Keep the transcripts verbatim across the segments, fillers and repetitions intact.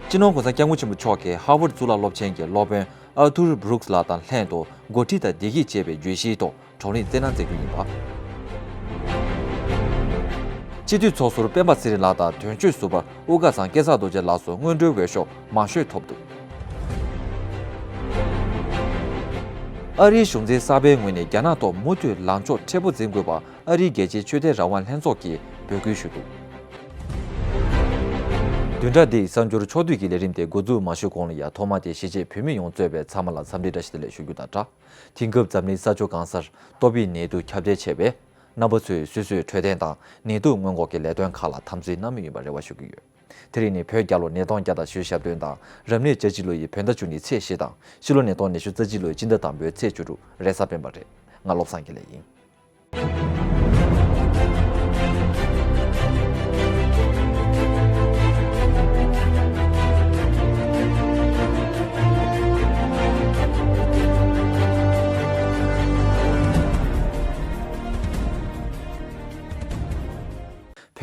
སྤྱི་ནོར་གོང་ས་སྐྱབས་མགོན་ཆེན་པོ་མཆོག་གིས་ཧ་ཝར་གཙུག་ལག་སློབ་ཆེན་གྱི་སློབ་དཔོན་ཨར་ཐུར་བྷྲུག་སི་ལགས་དང་ལྷན་དུ་འགོ་ཁྲིད་དང་བདེ་སྐྱིད་ཅེས་པའི་བརྗོད་གཞིའི་ཐོག་བགྲོ་གླེང་བསྩལ་གནང་མཛད་རྒྱུ་ཡིན་པ། སྤྱི་འཐུས་ཚོགས་ཟུར་སྤེན་པ་ཚེ་རིང་ལགས་དང་དོན་གཅོད་ཟུར་པ་དབུ་དཀར་ཚང་སྐལ་བཟང་རྡོ་རྗེ་ལགས་སུ་སྔོན་འགྲོའི་འོས་ཤོག་མང་ཤོས་ཐོབ་འདུག། ཨ་རིའི་གཞུང་འཛིན་གསར་པའི་ངོས་ནས་རྒྱ་ནག་ཐོག་མུ་མཐུད་ལངས་ཕྱོགས་མཁྲེགས་པོ་འཛིན་དགོས་པ་ཨ་རིའི་རྒྱལ་སྤྱིའི་ཆོས་དད་རང་དབང་ལྷན་ཚོགས་ཀྱིས་འབོད་སྐུལ་ཞུས་འདུག། བདུན་ཕྲག་འདིའི་གསར་འགྱུར་ཕྱོགས་བསྡུས་ཀྱི་ལས་རིམ་དེ་འགོ་འཛུགས་མ་ཞུས་གོང་ལ་ཡང་ཐོག་མ་དེ་གཞིས་བྱེས་བོད་མི་ཡོངས་གཙོས་པའི་ཚང་མ་ལ་འཚམས་འདྲི་བཀྲ་ཤིས་བདེ་ལེགས་ཞུ་རྒྱུ་དང་སྦྲགས། དེང་སྐབས་འཛམ་གླིང་ས་ཕྱོགས་གང་སར་ཏོག་དབྱིབས་ནད་དུག་ཁྱབ་གདལ་བྱས་པས། རྣམ་པ་ཚོས་སོ་སོའི་འཕྲོད་བསྟེན་དང་ནད་དུག་སྔོན་འགོག་གི་ལས་དོན་ཁག་ལ་དམ་འཛིན་གནང་མུས་ཡིན་པར་རེ་བ་ཞུ་གི་ཡོད། དེ་རིང་ནི་བོད་རྒྱལ་ལོ་ཉིས་སྟོང་བརྒྱ་དང་ཞེ་བདུན་དང་། རབ་གནས་ལྕགས་བྱི་ལོ་ཡི་བོད་ཟླ་བཅུ་གཉིས་ཚེས་བཞི་དང་། ཕྱི་ལོ་ཉིས་སྟོང་ཉི་ཤུ་རྩ་གཅིག་ལོའི་སྤྱི་ཟླ་དང་པོའི་ཚེས་བཅུ་དྲུག་རེས་གཟའ་སྤེན་པ་རེད། ང་བློ་བཟང་དགེ་ལེགས་ཡིན།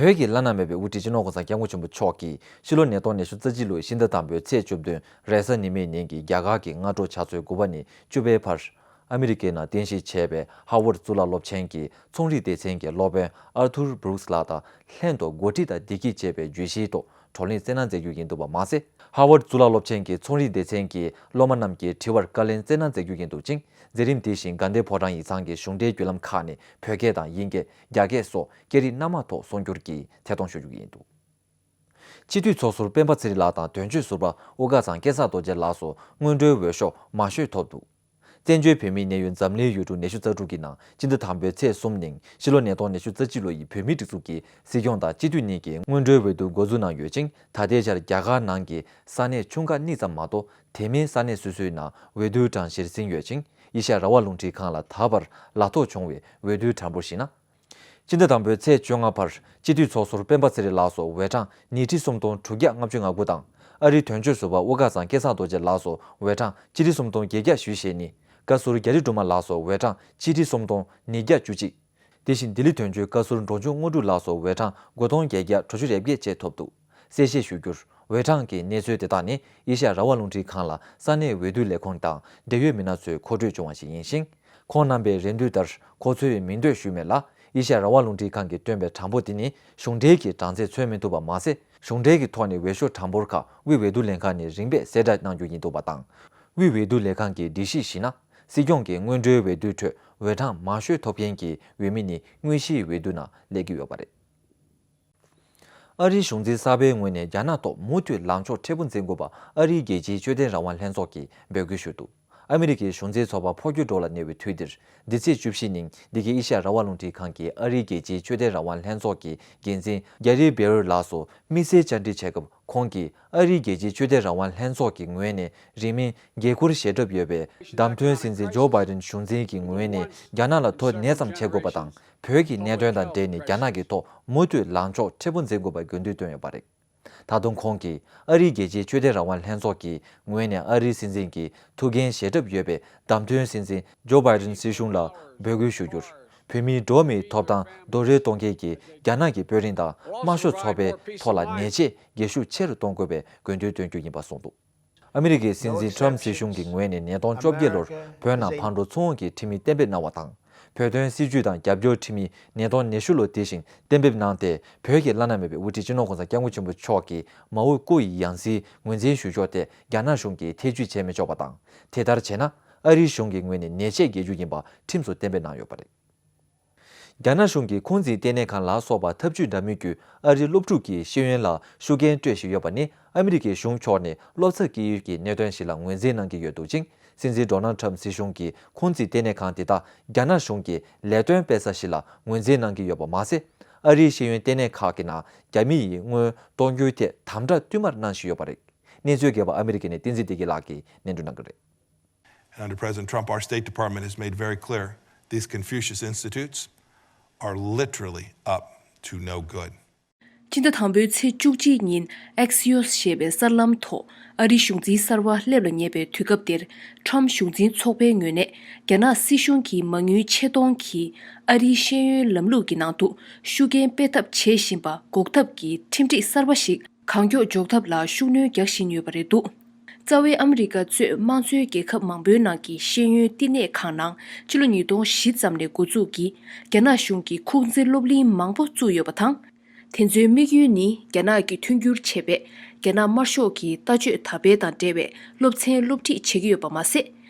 བོད་ཀྱི་བླ་ན་མེད་པའི་དབུ་ཁྲིད་སྤྱི་ནོར་གོང་ས་སྐྱབས་མགོན་ཆེན་པོ་མཆོག་གིས་ཕྱི་ལོ་ཉིས་སྟོང་ཉི་ཤུ་རྩ་གཅིག་ལོའི་ཕྱི་ཟླ་དང་པོའི་ཚེས་བཅུ་བདུན་རེས་གཟའ་ཉི་མའི་ཉིན་གྱི་རྒྱ་གར་གྱི་སྔ་དྲོ་ཆུ་ཚོད་དགུ་པ་ནས་བཅུ་པའི་བར། ཨ་མི་རི་ཀའི་ནང་རྟེན་གཞི་བྱས་པའི་ཧ་ཝར་གཙུག་ལག་སློབ་ཆེན་གྱི་ཚོང་རིག་སྡེ་ཚན་གྱི་སློབ་དཔོན་ཨར་ཐུར་བྷྲུག་སི་ལགས་དང་ལྷན་དུ་འགོ་ཁྲིད་དང་བདེ་སྐྱིད་ཅེས་པའི་བརྗོད་གཞིའི་ཐོག་བགྲོ་གླེང་བསྩལ་གནང་མཛད་རྒྱུ་ཡིན་འདུག་པ་མ་ཟད། ཧ་ཝར་གཙུག་ལག་སློབ་ཆེན་གྱི་ཚོང་རིག་སྡེ་ཚན་གྱི་སློབ་མ་རྣམས་ཀྱི་དྲི་བར་བཀའ་ལན་བསྩལ་གནང་མཛད་རྒྱུ་ཡིན་འདུག་ཅིང་། མཛད་རིམ་དེ་བཞིན་དགའ་ལྡན་ཕོ་བྲང་ཡིག་ཚང་གི་གཞུང་འབྲེལ་བརྒྱུད་ལམ་ཁག་ནས་བོད་སྐད་དང་དབྱིན་སྐད། རྒྱ་སྐད་སོགས་སྐད་རིགས་སྣ་མང་ཐོག་གསུང་སྒྱུར་གྱིས་ཐད་གཏོང་ཞུ་རྒྱུ་ཡིན་འདུག། སྤྱི་འཐུས་ཚོགས་ཟུར་སྤེན་པ་ཚེ་རིང་ལགས་དང་དོན་གཅོད་ཟུར་པ་དབུ་དཀར་ཚང་སྐལ་བཟང་རྡོ་རྗེ་ལགས་སུ་སྔོན་འགྲོའི་འོས་ཤོག་མང་ཤོས་ཐོབ་འདུག། བཙན་བྱོལ་བོད་མིའི་གནས་ཡུལ་འཛམ་གླིང་ཡུལ་གྲུ་ཉི་ཤུ་རྩ་དྲུག་གི་ནང་སྤྱི་ཟླ་དང་པོའི་ཚེས་གསུམ་ཉིན་ཕྱི་ལོ་ཉིས་སྟོང་ཉི་ཤུ་རྩ་གཅིག་ལོ་ཡི་བོད་མིའི་སྒྲིག་འཛུགས་ཀྱི་སྲིད་སྐྱོང་དང་སྤྱི་འཐུས་གཉིས་ཀྱི་སྔོན་འགྲོའི་འོས་བསྡུ་འགོ་འཛུགས་གནང་ཡོད་ཅིང་། ད་ལྟའི་ཆར་རྒྱ་གར་ནང་གི་ས་གནས་ཆུང་ཁག་གཉིས་ཙམ་མ་གཏོགས་དེ་མིན་ས་གནས་སོ་སོའི་ནང་འོས་བསྡུའི་གྲངས་གཞིར་ཟིན་ཡོད་ཅིང་། ཨེ་ཤ་ཡ་རང་དབང་རླུང་འཕྲིན་ཁང་ལ་ད་བར་ལག་ཐོགས་བྱུང་བའི་འོས་བསྡུའི་གྲངས་འབོར་གཞིགས་ན། སྤྱི་ཟླ་དང་པོའི་ཚེས་བཅོ་ལྔ་བར་སྤྱི་འཐུས་ཚོགས་ཟུར་སྤེན་པ་ཚེ་རིང་ལགས་སུ་འོས་གྲངས་ཉིས་ཁྲི་སུམ་སྟོང་དྲུག་བརྒྱ་ལྔ་བཅུ་ང་དགུ་དང་། ཨ་རིའི་དོན་གཅོད་ཟུར་པ་དབུ་དཀར་ཚང་སྐལ་བཟང་རྡོ་རྗེ་ལགས་སུ་འོས་གྲངས་སྤྱི་ལེ་སུམ་སྟོང་བརྒྱད་བརྒྱ་ཞེ་གཉིས། བཀའ་ཟུར་རྒྱ་རི་སྒྲོལ་མ་ལགས་སུ་འོས་གྲངས་སྤྱི་ལེ་སུམ་སྟོང་ཉིས་བརྒྱ་བཅུ་གཅིག། དེ་བཞིན་ལྡི་ལི་དོན་གཅོད་བཀའ་ཟུར་འབྲོང་ཆུང་དངོས་གྲུབ་ལགས་སུ་འོས་གྲངས་དགུ་སྟོང་བརྒྱད་བརྒྱ་དྲུག་ཅུ་རེ་བརྒྱད་བཅས་ཐོབ་འདུག། གསལ་བཤད་ཞུ་རྒྱུར། འོས་གྲངས་ཀྱི་གནས་ཚུལ་དེ་དག་ནི་ཨེ་ཤ་ཡ་རང་དབང་རླུང་འཕྲིན་ཁང་ལ་ས་གནས་འོས་བསྡུ་ལས་ཁུངས་དང་འབྲེལ་ཡོད་མི་སྣ་ཚོས་མཁོ་སྤྲོད་བྱུང་བ་ཞིག་ཡིན་ཞིང་། ཁོང་རྣམ་པས་རེ་འདུན་ལྟར་ཁོ་ཚོས་མིང་འདོན་ཞུས་མེད་ལ། ཨེ་ཤ་ཡ་རང་དབང་རླུང་འཕྲིན་ཁང་གིས་བཏོན་པའི་གྲངས་འབོར་དེ་ནི་གཞུང་འབྲེལ་གྱི་གྲངས་ཚད་མཚོན་མི་ཐུབ་པ་མ་ཟད། གཞུང་འབྲེལ་གྱི་ཐོག་ནས་འོས་ཤོག་གྲངས་འབོར་ཁག་དབུས་འོས་བསྡུ་ལས་ཁང་ནས་རིམ་པས་གསལ་བསྒྲགས་གནང་རྒྱུ་ཡིན་འདུག་པ་དང་། དབུས་འོས་བསྡུ་ལས་ཁང་གིས་སྒྲིག་གཞི་གཞིགས་ན། སྲིད་སྐྱོང་གི་སྔོན་འགྲོའི་འོས་བསྡུའི་ཁྲོད་འོས་གྲངས་མང་ཤོས་ཐོབ་མཁན་གྱི་འོས་མི་ནི་དངོས་གཞིའི་འོས་བསྡུ་ནང་སླེབས་ཀྱི་ཡོད་པ་རེད། ཨ་རིའི་གཞུང་འཛིན་གསར་པའི་ངོས་ནས་རྒྱ་ནག་ཐོག་མུ་མཐུད་ལངས་ཕྱོགས་མཁྲེགས་པོ་འཛིན་དགོས་པ་ཨ་རིའི་རྒྱལ་སྤྱིའི་ཆོས་དད་རང་དབང་ལྷན་ཚོགས་ཀྱིས་འབོད་སྐུལ་ཞུས་འདུག། ཨ་མི་རི་ཀའི་གཞུང་འཛིན་ཚོགས་པ་འཕོ་འགྱུར་འགྲོ་ལ་ཉེ་བའི་དུས་འདིར། འདི་ཚེས་བཅུ་བཞི་ཉིན་འདི་གའི་ཨེ་ཤ་ཡ་རང་དབང་རླུང་འཕྲིན་ཁང་གིས་ཨ་རིའི་རྒྱལ་སྤྱིའི་ཆོས་དད་རང་དབང་ལྷན་ཚོགས་ཀྱི་འགན་འཛིན་རྒྱ་རི་བེ་རི་ལགས་སུ་དམིགས་བསལ་བཅར་འདྲི་བྱས་སྐབས། ཁོང་གིས་ཨ་རིའི་རྒྱལ་སྤྱིའི་ཆོས་དད་རང་དབང་ལྷན་ཚོགས་ཀྱི་ངོས་ནས་རིང་མིན་འགན་འཁུར་བཞེས་གྲབས་ཡོད་པའི་བདམས་ཐོན་སྲིད་འཛིན་ཇོ་བྷའི་ཌེན་གཞུང་འཛིན་གྱི་ངོས་ནས་རྒྱ་ནག་ལ་དོ་ནན་ཙམ་བྱེད་དགོས་པ་དང་། བོད་ཀྱི་གནད་དོན་དང་འབྲེལ་ནས་རྒྱ་ནག་གི་ཐོག་མུ་མཐུད་ལངས་ཕྱོགས་མཁྲེགས་པོ་འཛིན་དགོས་པའི་དགོས་འདུན་བཏོན་ཡོད་པ་རེད། ད་དུང་ཁོང་གིས་ཨ་རིའི་རྒྱལ་སྤྱིའི་ཆོས་དད་རང་དབང་ལྷན་ཚོགས་ཀྱི་ངོས་ནས་ཨ་རིའི་སྲིད་འཛིན་གྱི་ཐུགས་འགན་བཞེས་གྲབས་ཡོད་པའི་བདམས་ཐོན་སྲིད་འཛིན་ཇོ་བྷའི་ཌེན་སྲིད་གཞུང་ལ་འབོད་སྐུལ་ཞུ་རྒྱུར། བོད་མིའི་འགྲོ་བ་མིའི་ཐོབ་ཐང་རྡོག་རོལ་གཏོང་མཁན་གྱི་རྒྱ་ནག་གི་དཔོན་རིགས་དང་དམར་ཤོག་ཚོགས་པའི་ཐོག་ལ་ཉེས་ཆད་རྒྱས་ཤུགས་ཆེ་རུ་གཏོང་དགོས་པའི་དགོས་འདུན་བཏོན་རྒྱུ་ཡིན་པ་གསུངས་འདུག། ཨ་མི་རི་ཀའི་སྲིད་འཛིན་ཊྲམ་སྲིད་གཞུང་གི་ངོས་ནས་ཉིས་སྟོང་བཅོ་བརྒྱད་ལོར་བོད་ནང་ཕར་འགྲོ་ཚུར་འོང་གི་ཁྲིམས་ཡིག་གཏན་འབེབས་གནང་བ་དང་། བོད་དོན་སྲིད་བྱུས་དང་རྒྱབ་སྐྱོར་ཁྲིམས་ཡིག་ཉིས་སྟོང་ཉི་ཤུ་ལོ་དེ་བཞིན་གཏན་འབེབས་གནང་སྟེ། བོད་ཀྱི་བླ་ན་མེད་པའི་དབུ་ཁྲིད་སྤྱི་ནོར་གོང་ས་སྐྱབས་མགོན་ཆེན་པོ་མཆོག་གི་མ་འོངས་སྐུ་ཡི་ཡང་སྲིད་ངོས་འཛིན་ཞུ་ཕྱོགས་ཐད་རྒྱ་ནག་གཞུང་གིས་ཐེ་ཇུས་བྱེད་མི་ཆོག་པ་དང་། དེ་ལྟར་བྱས་ན་ཨ་རིའི་གཞུང་གི་ངོས་ནས་ཉེས་ཆད་འགེལ་རྒྱུ་ཡིན་པ་ཁྲིམས་སུ་གཏན་འབེབས་གནང་ཡོད་པ་རེད། རྒྱ་ནག་གཞུང་གིས་ཁུང་ཙི་ལྟེ་གནས་ཁང་ལ་སོགས་པ་ཐབས་ཇུས་འདྲ་མིན་བརྒྱུད་ཨ་རིའི་སློབ་ཕྲུག་གི་ཤེས་ཡོན་ལ་ཤུགས་རྐྱེན་སྤྲོད་བཞིན་ཡོད་པ་ནི་ཨ་མི་རི་ཀའི་གཞུང་ཕྱོགས་ནས་སློབ་ཚབ་སྐྱེལ་ཡུལ་གྱི་གནད་དོན་ཞིག་ལ་ངོས་འཛིན་གནང་གི་ཡོད་འདུག་ཅིང་། སྲིད་འཛིན་ཌོ་ནལ་ཊྲམ་སྲིད་གཞུང་གིས་ཁུང་ཙི་ལྟེ་གནས་ཁང་དེ་དག་རྒྱ་ནག་གཞུང་གི་ལས་དོན་སྤེལ་ས་ཞིག་ལ་ངོས་འཛིན་གནང་གི་ཡོད་པ་མ་ཟད། ཨ་རིའི་ཤེས་ཡོན་ལྟེ་གནས་ཁག་གི་ནང་རྒྱ་མི་ཡིས་སྔོན་གཏོང་རྒྱུའི་ཐད་དམ་དྲག་བསྟུད་མར་གནང་བཞིན་ཡོད་པ་རེད། གནས་ཚུལ་རྒྱས་པ་ཨ་མི་རི་ཀ་ནས་བསྟན་འཛིན་བདེ་སྐྱིད་ལགས་ཀྱིས་སྙན་སྒྲོན་གནང་གི་རེད། And under President Trump, our State Department has made very clear these Confucius Institutes are literally up to no good. སྤྱི་ཟླ་དང་པོའི་ཚེས་བཅུ་གཅིག་ཉིན་Axios ཞེས་པའི་གསར་ལམ་ཐོག་ཨ་རིའི་གཞུང་འཛིན་གསར་པ་སླེབས་ལ་ཉེ་བའི་དུས་སྐབས་འདིར། ཊྲམ་གཞུང་འཛིན་ཚོགས་པའི་ངོས་ནས་རྒྱ་ནག་སྲིད་གཞུང་གིས་མ་དངུལ་ཆེད་གཏོང་གིས་ཨ་རིའི་ཤེས་ཡོན་ལམ་ལུགས་ཀྱི་ནང་དུ་ཤུགས་རྐྱེན་སྤེལ་ཐབས་བྱེད་བཞིན་པ་འགོག་ཐབས་ཀྱི་ཁྲིམས་སྒྲིག་གསར་པ་ཞིག་ གང་མགྱོགས་འཇོག་ཐབས་ལ་ཤུགས་སྣོན་རྒྱག་བཞིན་ཡོད་པ་རེད་འདུག་རྩ་བའི་ཨ་མི་རི་ཀ་གཙོས་དམངས་གཙོའི་རྒྱལ་ཁབ་མང་པོའི་ནང་གི་ཤེས་ཡོན་བསྟི་གནས་ཁང་ནང་ཕྱི་ལོ་ཉིས་སྟོང་བཞི་ཙམ་ནས་འགོ་འཛུགས་ཀྱིས་རྒྱ་ནག་གཞུང་གིས་ཁུག་རྩེ་སློབ་གླིང་མང་པོ་བཙུགས་ཡོད་པ་དང་། དེ་ཚོའི་དམིགས་ཡུལ་ནི་རྒྱ་ནག་གིས་མཐུན་འགྱུར་བྱས་པའི་རྒྱ་ནག་དམར་ཤོག་གི་ལྟ་སྤྱོད་དར་སྤེལ་དང་འབྲེལ་བའི་སློབ་ཚན་སློབ་ཁྲིད་བྱེད་ཀྱི་ཡོད་པ་མ་ཟད།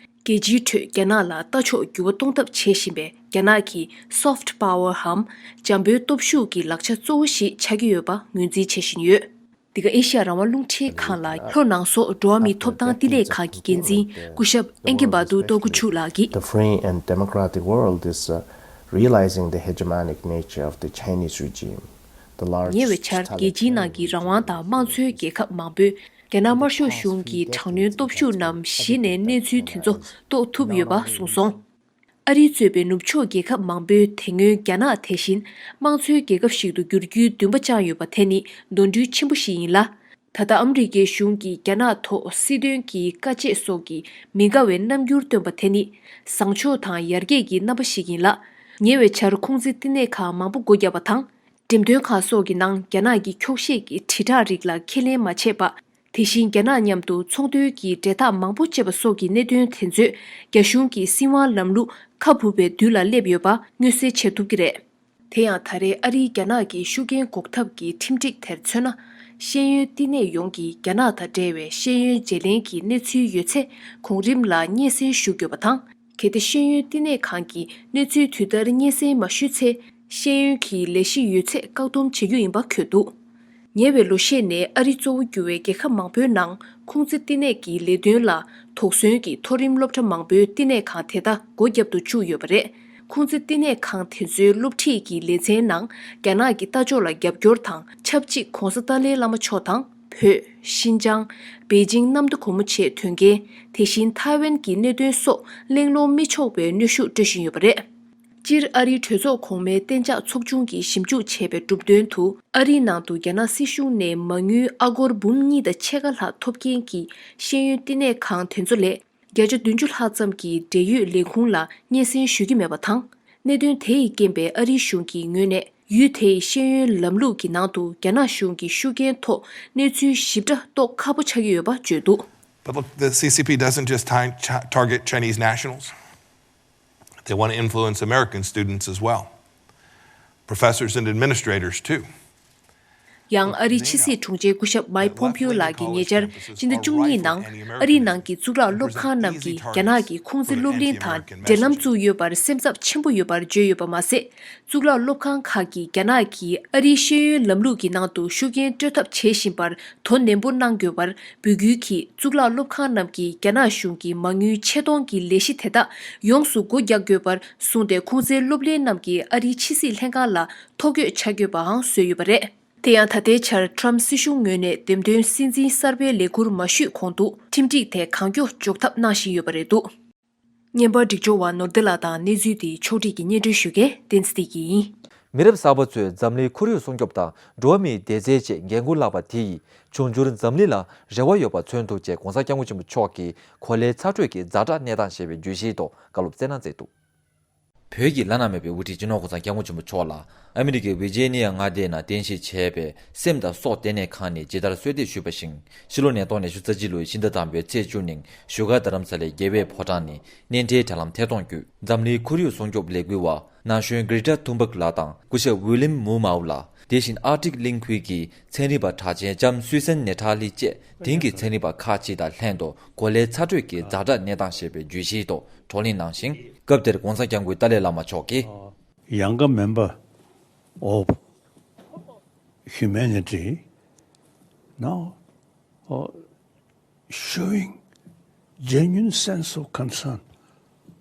རྒྱལ་སྤྱིའི་ཁྲོད་རྒྱ་ནག་ལ་ལྟ་ཕྱོགས་འགྱུར་བ་གཏོང་ཐབས་བྱེད་བཞིན་པའི་རྒྱ་ནག་གི་soft power འམ་འཇམ་པོའི་སྟོབས་ཤུགས་ཀྱི་ལག་ཆ་གཙོ་བོ་ཞིག་ཆགས་ཀྱི་ཡོད་པ་ངོས་འཛིན་བྱེད་བཞིན་ཡོད། འདི་ག་ཨེ་ཤ་ཡ་རང་དབང་རླུང་འཕྲིན་ཁང་ལ་ལྷོ་ནང་སོག་འགྲོ་བ་མིའི་ཐོབ་ཐང་བསྟི་གནས་ཁང་གི་འགན་འཛིན་སྐུ་ཞབས་ཨེན་ཀི་བ་ཏུ་ཏོ་ཀུ་ཆུ་ལགས་ཀྱིས། The free and democratic world is uh, realizing the hegemonic nature of the Chinese regime. The large ཉེ་བའི་ཆར་རྒྱལ་སྤྱིའི་ནང་གི་རང་དབང་དང་དམངས་གཙོའི་རྒྱལ་ཁབ་མང་པོས་རྒྱ་ནག་དམར་ཤོག་གཞུང་གི་དྲག་གནོན་སྟོབས་ཤུགས་རྣམས་གཞི་ནས་གནས་ཚུལ་དེ་ཚོ་རྟོགས་ཐུབ་ཡོད་པ་གསུངས་སོང་། ཨ་རི་གཙོས་པའི་ནུབ་ཕྱོགས་རྒྱལ་ཁབ་མང་པོས་དེ་སྔོན་རྒྱ་ནག་དེ་བཞིན་དམངས་གཙོའི་རྒྱལ་ཁབ་ཞིག་ཏུ་འགྱུར་རྒྱུའི་འདུན་པ་བཅངས་ཡོད་པ་དེ་ནི་ནོར་འཁྲུལ་ཆེན་པོ་ཞིག་ཡིན་ལ། ད་ལྟ་ཨ་མི་རི་ཀའི་གཞུང་གིས་རྒྱ་ནག་ཐོག་སྲིད་དོན་གྱི་དཀའ་སྤྱད་སོགས་ཀྱི་མི་དགའ་བའི་རྣམ་འགྱུར་སྟོན་པ་དེ་ནི་བཟང་ཕྱོགས་དང་ཡར་རྒྱས་ཀྱི་རྣམ་པ་ཞིག་ཡིན་ལ། ཉེ་བའི་ཆར་ཁུང་ཙི་བསྟི་གནས་ཁང་མང་པོ་སྒོ་བརྒྱབ་པ་དང་། འགྲེམས་སྟོན་ཁང་སོགས་ཀྱི་ནང་རྒྱ་ནག་གི་འཁྱོག་བཤད་ཀྱི་དྲིལ་བསྒྲགས་རིགས་ལ་ཁས་ལེན་མ་བྱས་པ། དེ་བཞིན་རྒྱ་ནག་མཉམ་དུ་ཚོང་དོན་གྱི་འབྲེལ་ཐག་མང་པོ་བཅད་པ་སོགས་ཀྱི་གནད་དོན་དེ་ཚོས་རྒྱ་གཞུང་གི་སྲིད་དབང་ལམ་ལུགས་ཁ་འབུབ་པའི་དུས་ལ་སླེབས་ཡོད་པ་མངོན་གསལ་བྱེད་ཐུབ་ཀྱི་རེད། དེ་ཡང་ད་རེས་ཨ་རིའི་རྒྱ་ནག་གི་ཤུགས་རྐྱེན་འགོག་ཐབས་ཀྱི་ཁྲིམས་སྒྲིག་དེར་མཚོན་ན། ཤེས་ཡོན་བསྟི་གནས་ཡོངས་ཀྱིས་རྒྱ་ནག་དང་འབྲེལ་བའི་ཤེས་ཡོན་བརྗེ་ལེན་གྱི་གནས་ཚུལ་ཡོད་ཚེ་གོང་རིམ་ལ་སྙན་སེང་ཞུ་དགོས་པ་དང་། གལ་ཏེ་ཤེས་ཡོན་བསྟི་གནས་ཁང་གིས་གནས་ཚུལ་དུས་ལྟར་སྙན་སེང་མ་ཞུས་ཚེ། ཤེས་ཡོན་གྱི་ལས་གཞི་ཡོད་ཚད་བཀག་སྡོམ་བྱེད་རྒྱུ་ཡིན་པ་འཁོད་འདུག་ཉེ་བའི་ལོ་ཤས་ནས་ཨ་རི་གཙོ་བོ་གྱུར་བའི་རྒྱལ་ཁབ་མང་པོའི་ནང་ཁུང་ཙི་བསྟི་གནས་ཀྱི་ལས་དོན་ལ་དོགས་ཟོན་གྱིས་མཐོ་རིམ་སློབ་གྲྭ་མང་པོའི་བསྟི་གནས་ཁང་དེ་དག་སྒོ་བརྒྱབ་ཏུ་བཅུག་ཡོད་པ་རེད། ཁུང་ཙི་བསྟི་གནས་ཁང་དེ་ཚོའི་སློབ་ཁྲིད་ཀྱི་ལེ་ཚན་ནང་རྒྱ་ནག་གི་ལྟ་ཕྱོགས་ལ་རྒྱབ་སྐྱོར་དང་ཆབས་ཅིག་༧གོང་ས་ཏཱ་ལའི་བླ་མ་མཆོག་དང་། བོད། ཤིན་ཅང་། པེ་ཅིང་གནམ་བདེ་སྒོ་མོ་ཆེའི་དོན་རྐྱེན། དེ་བཞིན་ཐའེ་ཝན་གྱི་གནད་དོན་སོགས་གླེང་སློང་མི་ཆོག་པའི་གནོན་ཤུགས་སྤྲོད་བཞིན་ཡོད་པ་རེད། སྤྱིར་ཨ་རིའི་གྲོས་ཚོགས་གོང་མའི་གཏན་འཇགས་ཚོགས་ཆུང་གིས་ཞིབ་འཇུག་བྱས་པའི་གྲུབ་དོན་དུ། ཨ་རིའི་ནང་དུ་རྒྱ་ནག་སྲིད་གཞུང་ནས་མ་དངུལ་ཨ་སྒོར་འབུམ་གཉིས་དང་ཕྱེད་ཀ་ལྷག་ཐོབ་མཁན་གྱི་ཤེས་ཡོན་བསྟི་གནས་ཁང་དེ་ཚོ་ལས། བརྒྱ་ཆ་བདུན་ཅུ་ལྷག་ཙམ་གྱིས་འབྲེལ་ཡོད་ལས་ཁུངས་ལ་སྙན་སེང་ཞུ་གི་མེད་པ་དང་། གནད་དོན་དེ་ཡི་རྐྱེན་པས་ཨ་རིའི་གཞུང་གི་ངོས་ནས་ཡུལ་དེའི་ཤེས་ཡོན་ལམ་ལུགས་ཀྱི་ནང་དུ་རྒྱ་ནག་གཞུང་གི་ཤུགས་རྐྱེན་ཐོག་གནས་ཚུལ་ཞིབ་ཕྲ་རྟོགས་ཁག་པོ་ཆགས་ཀྱི་ཡོད་པ་བརྗོད་འདུག But look, the C C P doesn't just ti- cha- target Chinese nationals. They want to influence American students as well. Professors and administrators, too. ཡང་ཨ་རིའི་ཕྱི་སྲིད་དྲུང་ཆེ་སྐུ་ཞབས་མའི་ཕོམ་ཕིའོ་ལགས་ཀྱིས་ཉེ་ཆར་སྤྱི་ཟླ་བཅུ་གཉིས་ནང་ཨ་རིའི་ནང་གི་གཙུག་ལག་སློབ་ཁང་རྣམས་ཀྱིས་རྒྱ་ནག་གི་ཁུང་ཙི་སློབ་གླིང་དང་འབྲེལ་ལམ་བཙུགས་ཡོད་པར་སེམས་འཚབ་ཆེན་པོ་ཡོད་པར་བརྗོད་ཡོད་པ་མ་ཟད། གཙུག་ལག་སློབ་ཁང་ཁག་གིས་རྒྱ་ནག་གིས་ཨ་རིའི་ཤེས་ཡོན་ལམ་ལུགས་ཀྱི་ནང་དུ་ཤུགས་རྐྱེན་སྤྲོད་ཐབས་བྱེད་བཞིན་པར་དོ་ནན་པོ་གནང་དགོས་པར་འབོད་སྐུལ་གྱིས། གཙུག་ལག་སློབ་ཁང་རྣམས་ཀྱིས་རྒྱ་ནག་གཞུང་གི་མ་དངུལ་ཆེད་གཏོང་གི་ལས་གཞི་དེ་དག་ཡོངས་སུ་སྒོ་རྒྱག་དགོས་པར་གསུངས་ཏེ། ཁུང་ཙིའི་སློབ་གླིང་རྣམས་ཀྱིས་ཨ་རིའི་ཕྱི་སྲིད་ལྷན་ཁང་ལ་ཐོ་འགོད་བྱ་དགོས་པའང་བཟོས་ཡོད་པ་རེད། དེ་ཡང་ད་ལྟའི་ཆར་ཊམ་སྲིད་གཞུང་ངོས་ནས་འདེམས་ཐོན་སྲིད་འཛིན་གསར་པའི་ལས་ཁུར་མ་ཞུས་གོང་དུ་ཁྲིམས་སྒྲིག་དེ་གང་མགྱོགས་འཇོག་ཐབས་གནང་བཞིན་ཡོད་པ་རེད་འདུག་བརྙན་པར་སྒྲིག་སྦྱོར་བ་ནོར་བདེ་ལགས་དང་གནས་ཚུལ་དེའི་ཕྱོགས་བསྒྲིགས་ཀྱིས་སྙན་སྒྲོན་ཞུ་མཁན་བསྟན་འཛིན་བདེ་སྐྱིད་ཡིན། མི་རབས་གསར་པ་ཚོས་འཛམ་གླིང་ཁོར་ཡུག་སྲུང་སྐྱོབ་དང་འགྲོ་བ་མིའི་བདེ་རྩའི་ཆེད་འགན་འཁུར་བསླངས་པ་དེ་ཡིས་འབྱུང་འགྱུར་འཛམ་གླིང་ལ་རེ་བ་ཡོད་པ་མཚོན་ཐུབ་ཅེས་༧གོང་ས་༧སྐྱབས་མགོན་ཆེན་པོ་མཆོག་གིས་གོ་ལའི་ཚ་དྲོད་ཀྱི་ཛ་དྲག་གནས་སྟངས་ཞེས་པའི་བརྗོད་གཞིའི་ཐོག་བཀའ་སློབ་སྩལ་གནང་མཛད་འདུག་བོད་ཀྱི་བླ་ན་མེད་པའི་དབུ་ཁྲིད་སྤྱི་ནོར་༧གོང་ས་༧སྐྱབས་མགོན་ཆེན་པོ་མཆོག་ལ་ཨ་མི་རི་ཀའི་ཝི་ཇི་ནི་ཡ་མངའ་སྡེའི་ནང་རྟེན་གཞི་བྱས་པའི་སེམས་དང་སྲོག་ལྟེ་གནས་ཁང་ནས་ཇི་ལྟར་གསོལ་འདེབས་ཞུས་པ་བཞིན། ཕྱི་ལོ་ཉིས་སྟོང་ཉི་ཤུ་རྩ་གཅིག་ལོའི་ཕྱི་ཟླ་དང་པོའི་ཚེས་བཅུ་ཉིན་བཞུགས་སྒར་རྡ་རམ་ས་ལའི་རྒྱལ་བའི་ཕོ་བྲང་ནས་གནས་འབྲེལ་དྲ་ལམ་ཐད་གཏོང་བརྒྱུད། འཛམ་གླིང་ཁོར་ཡུག་སྲུང་སྐྱོབ་ལས་འགུལ་བ་ན་གཞོན་Greta Thunberg་ལགས་དང་སྐུ་ཞབས་William Murnau་ལགས། དེ་བཞིན་ཨར་ཀྲིག་གླིང་ཁུལ་གྱི་ཚན་རིག་པ་གྲགས་ཅན་ལྕམ་སུའུ་སན་ནེ་ཐ་ལི་བཅས་དེང་གི་ཚན་རིག་པ་ཁག་ཅིག་དང་ལྷན་དུ་གོ་ལའི་ཚ་དྲོད་ཀྱི་ཛ་དྲག་གནས་སྟངས་ཞེས་པའི་བརྗོད་གཞིའི་ཐོག་བགྲོ་གླེང་གནང་ཞིང་། སྐབས་དེར་༧གོང་ས་༧སྐྱབས་མགོན་ཏཱ་ལའི་བླ་མ་མཆོག་གིས། Younger member of humanity now uh, showing genuine sense of concern.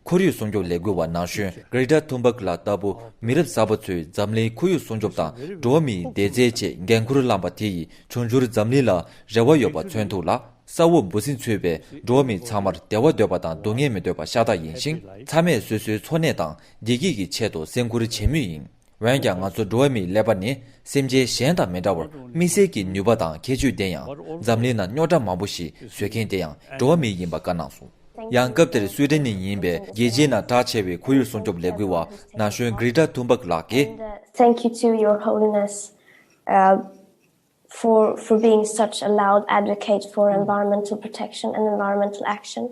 ཁོར་ཡུག་སྲུང་སྐྱོབ་ལས་འགུལ་བ་ན་གཞོན་Greta Thunberg་ལགས་ལྟ་བུ་མི་རབས་གསར་པ་ཚོས་འཛམ་གླིང་ཁོར་ཡུག་སྲུང་སྐྱོབ་དང་འགྲོ་བ་མིའི་བདེ་རྩའི་ཆེད་འགན་འཁུར་བསླངས་པ་དེ་ཡིས་འབྱུང་འགྱུར་འཛམ་གླིང་ལ་རེ་བ་ཡོད་པ་མཚོན་ཐུབ་ལ། ས་འོག་འབུ་སྲིན་ཚུད་པས་འགྲོ་བ་མི་ཚང་མར་བདེ་བ་འདོད་པ་དང་སྡུག་བསྔལ་མི་འདོད་པ་ཤ་སྟག་ཡིན་ཞིང་། ཚང་མས་སོ་སོའི་འཚོ་གནས་དང་བདེ་སྐྱིད་ཀྱི་ཆེད་དུ་སེམས་ཁུར་བྱེད་མུས་ཡིན། འོན་ཀྱང་ང་ཚོ་འགྲོ་བ་མིའི་ཀླད་པ་ནི་སེམས་ཅན་གཞན་དང་མི་འདྲ་བར་དམིགས་བསལ་གྱི་ནུས་པ་དང་ཁྱད་ཆོས་ལྡན་ཡང་། འཛམ་གླིང་ན་རྙོག་དྲ་མང་པོ་ཞིག་བཟོ་མཁན་དེ་ཡང་འགྲོ་བ་མི་ཡིན་པ་བཀའ་གནང་སོང་། ཡང་སྐབས་དེར་སུའེ་ཏེན་ནས་ཡིན་པའི་རྒྱལ་སྤྱིའི་ནང་གྲགས་ཆེ་བའི་ཁོར་ཡུག་སྲུང་སྐྱོབ་ལས་འགུལ་བ་ན་གཞོན་Greta Thunberg་ལགས་ཀྱིས། And uh, thank you to Your Holiness uh, for, for being such a loud advocate for environmental protection and environmental action.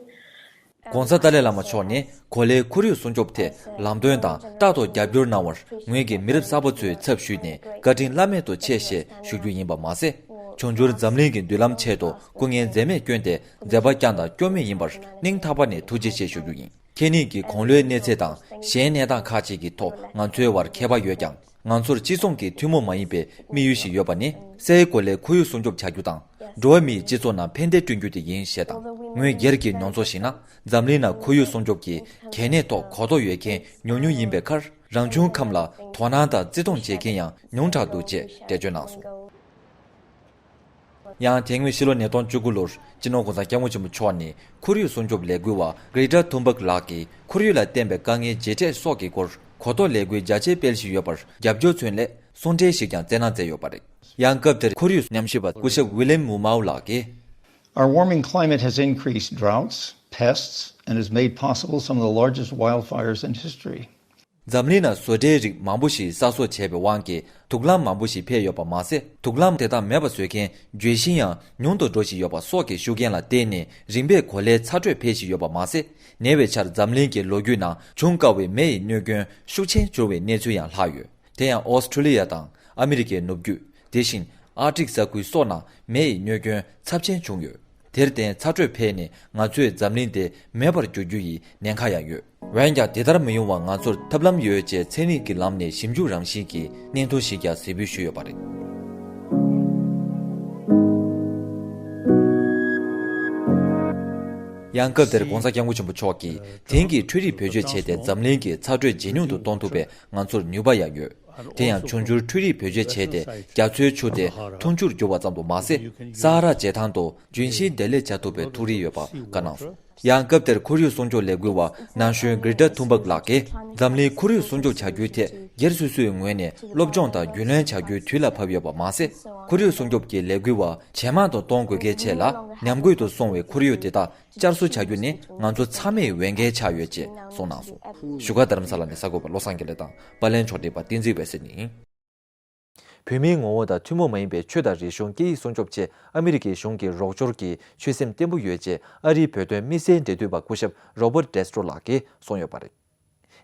༸གོང་ས་ཏཱ་ལའི་བླ་མ་མཆོག་ནས་གོ་ལའི་ཁོར་ཡུག་སྲུང་སྐྱོབ་ཐད་ལམ་སྟོན་དང་རྟག་ཏུ་རྒྱབ་སྐྱོར་གནང་བར་ངོས་ཀྱི་མི་རབས་གསར་པ་ཚོའི་ཚབ་ཞུས་ནས་བཀའ་དྲིན་བླ་མེད་དུ་ཆེ་ཞེས་ཞུ་རྒྱུ་ཡིན་པ་མ་ཟད། འབྱུང་འགྱུར་འཛམ་གླིང་གི་མདུན་ལམ་ཆེད་དུ་སྐུ་ངལ་འཛེམས་མེད་བསྐྱོན་ཏེ་མཛད་པ་བསྐྱངས་དང་སྐྱོན་མེད་ཡིན་པར་སྙིང་ཐག་པ་ནས་ཐུགས་རྗེ་ཆེ་ཞུ་རྒྱུ་ཡིན། ཁེ་ནི་གི་གོང་ལོའི་གནས་ཚད་དང་གཞན་གནས་སྟངས་ཁག་ཅིག་གི་ཐོག་ང་ཚོའི་བར་ཁྱད་པར་ཡོད་ཀྱང་། ང་ཚོར་སྤྱི་ཚོགས་ཀྱི་ཐུན་མོང་མ་ཡིན་པའི་དམིགས་ཡུལ་ཞིག་ཡོད་པ་ནི། སའི་གོ་ལའི་ཁོར་ཡུག་སྲུང་སྐྱོབ་བྱ་རྒྱུ་དང་། འགྲོ་བ་མིའི་སྤྱི་ཚོགས་ནང་ཕན་བདེ་བསྐྲུན་རྒྱུ་དེ་ཡིན་ཞེས་དང་། ངོས་སྒེར་གྱི་མྱོང་ཚོར་ཞིག་ན། འཛམ་གླིང་ནང་ཁོར་ཡུག་སྲུང་སྐྱོབ་ཀྱི་གལ་གནད་ཐོག་གོ་རྟོགས་ཡོད་མཁན་ཉུང་ཉུང་ཡིན་པའི་ཁར། རང་བྱུང་ཁམས་ལ་དོ་སྣང་དང་བརྩི་མཐོང་བྱེད་མཁན་ཡང་ཉུང་དྲགས་འདུག་ཅེས་འགྲེལ་བརྗོད་གནང་སོང་། ཡང་དེ་སྔོན་ཕྱི་ལོ་ཉིས་སྟོང་བཅུ་དགུ་ལོར་སྤྱི་ནོར་༸གོང་ས་༸སྐྱབས་མགོན་ཆེན་པོ་མཆོག་ནས་ཁོར་ཡུག་སྲུང་སྐྱོབ་ལས་འགུལ་བ་Greta Thunberg་ལགས་ཀྱིས་ཁོར་ཡུག་ལ་བརྟེན་པའི་དཀའ་ངལ་ཇེ་འཕྲད་སོགས་ཀྱི་སྐོར་གོ་རྟོགས་ལས་འགུལ་རྒྱ་ཆེའི་སྤེལ་བཞིན་ཡོད་པར་རྒྱབ་སྐྱོར་མཚོན་སླད་གསུང་འཕྲིན་ཞིག་ཀྱང་བསྩལ་གནང་མཛད་ཡོད་པ་རེད། ཡང་སྐབས་དེར་ཁོར་ཡུག་ཉམས་ཞིབ་པ་སྐུ་ཞབས་Willem Murnau་ལགས་ཀྱིས། Our warming climate has increased droughts, pests, and has made possible some of the largest wildfires in history. འཛམ་གླིང་ན་བཟོ་གྲྭའི་རིགས་མང་པོ་ཞིག་གསར་བཟོ་བྱས་པའི་དབང་གིས་དུག་རླངས་མང་པོ་ཞིག་འཕེལ་ཡོད་པ་མ་ཟད། དུག་རླངས་དེ་དག་མེད་པ་བཟོ་མཁན་གྱོད་གཞི་ཡང་ཉུང་དུ་འགྲོ་བཞིན་ཡོད་པ་སོགས་ཀྱི་ཤུགས་རྐྱེན་ལ་བརྟེན་ནས་རིམ་པས་གོ་ལའི་ཚ་དྲོད་འཕེལ་བཞིན་ཡོད་པ་མ་ཟད། ཉེ་བའི་ཆར་འཛམ་གླིང་གི་ལོ་རྒྱུས་ནང་འབྱུང་དཀའ་བའི་མེ་ཡི་གནོད་སྐྱོན་ཤུགས་ཆེན་བྱུང་བའི་གནས་ཚུལ་ཡང་ལྷག་ཡོད། དེ་ཡང་ཨོ་སི་ཁྲུ་ལི་ཡ་དང་ཨ་མི་རི་ཀའི་ནུབ་རྒྱུད། དེ་བཞིན་ཨར་ཀྲིག་ས་ཁུལ་སོགས་ནང་མེ་ཡི་གནོད་སྐྱོན་ཚབས་ཆེན་བྱུང་ཡོད། དེར་བརྟེན་ཚ་དྲོད་འཕེལ་ནས་ང་ཚོས་འཛམ་གླིང་དེ་མེད་པར་འགྱུར་རྒྱུ་ཡི་ཉེན་ཁ་ཡང་ཡོད། འོན་ཀྱང་དེ་ལྟར་མི་ཡོང་བར་ང་ཚོར་ཐབས་ལམ་ཡོད་ཅེས་ཚན་རིག་གི་ལམ་ནས་ཞིབ་འཇུག་རང་བཞིན་གྱི་སྙན་ཐོ་ཞིག་ཀྱང་གཟིགས་འབུལ་ཞུས་ཡོད་པ་རེད། ཡང་སྐབས་དེར་༸གོང་ས་༸སྐྱབས་མགོན་ཆེན་པོ་མཆོག་གིས་དེང་གི་འཕྲུལ་རིག་བེད་སྤྱོད་བྱས་ཏེ་འཛམ་གླིང་གི་ཚ་དྲོད་ཇེ་ཉུང་དུ་གཏོང་ཐུབ་པའི་ང་ཚོར་ནུས་པ་ཡང་ཡོད། དེ་ཡང་འབྱུང་འགྱུར་འཕྲུལ་རིག་བེད་སྤྱོད་བྱས་ཏེ་རྒྱ་མཚོའི་ཆུ་དེ་འཐུང་ཆུར་བསྒྱུར་བ་ཙམ་དུ་མ་ཟད། ས་ཧ་ར་བྱེ་ཐང་དུ་ལྗོན་ཤིང་འདེབས་ལས་བྱ་ཐུབ་པའི་ཐུགས་རེ་ཡོད་པ་བཀའ་གནང་སོང་། ཡང་སྐབས་དེར་ཁོར་ཡུག་སྲུང་སྐྱོབ་ལས་འགུལ་བ་ན་གཞོན་Greta Thunberg་ལགས་ཀྱིས་འཛམ་གླིང་ཁོར་ཡུག་སྲུང་སྐྱོབ་བྱ་རྒྱུའི་ཐད་སྒེར་སོ་སོའི་ངོས་ནས་སློབ་སྦྱོང་དང་རྒྱུས་ལོན་བྱ་རྒྱུའི་དུས་ལ་བབ་ཡོད་པ་མ་ཟད། ཁོར་ཡུག་སྲུང་སྐྱོབ་ཀྱི་ལས་འགུལ་བ་ཇེ་མང་དུ་གཏོང་དགོས་གལ་ཆེ་ལ། ཉམས་རྒུད་དུ་སོང་བའི་ཁོར་ཡུག་དེ་དག་བསྐྱར་གསོ་བྱ་རྒྱུ་ནི་ང་ཚོ་ཚང་མའི་འོས་འགན་ཆགས་ཡོད་ཅེས་གསུངས་གནང་སོང་། བཞུགས་སྒར་རྡ་རམ་ས་ལ་ནས་གསར་འགོད་པ་བློ་བཟང་དགེ་ལེགས་དང་པར་ལེན་ཕྱོགས་སྒྲིག་པ་བསྟན་འཛིན་འོད་ཟེར་ཡིན། བོད་མིའི་ངོ་བོ་དང་ཐུན་མོང་མ་ཡིན་པའི་ཆོས་དང་རིག་གཞུང་སྐད་ཡིག་སྲུང་སྐྱོབ་ཆེད་ཨ་མི་རི་ཀའི་གཞུང་གི་རོགས་སྐྱོར་གྱི་ཆོད་སེམས་བརྟན་པོ་ཡོད་ཅེས་ཨ་རིའི་བོད་དོན་དམིགས་བསལ་འབྲེལ་མཐུད་པ་སྐུ་ཞབས་Robert Destro་ལགས་ཀྱིས་གསུངས་ཡོད་པ་རེད།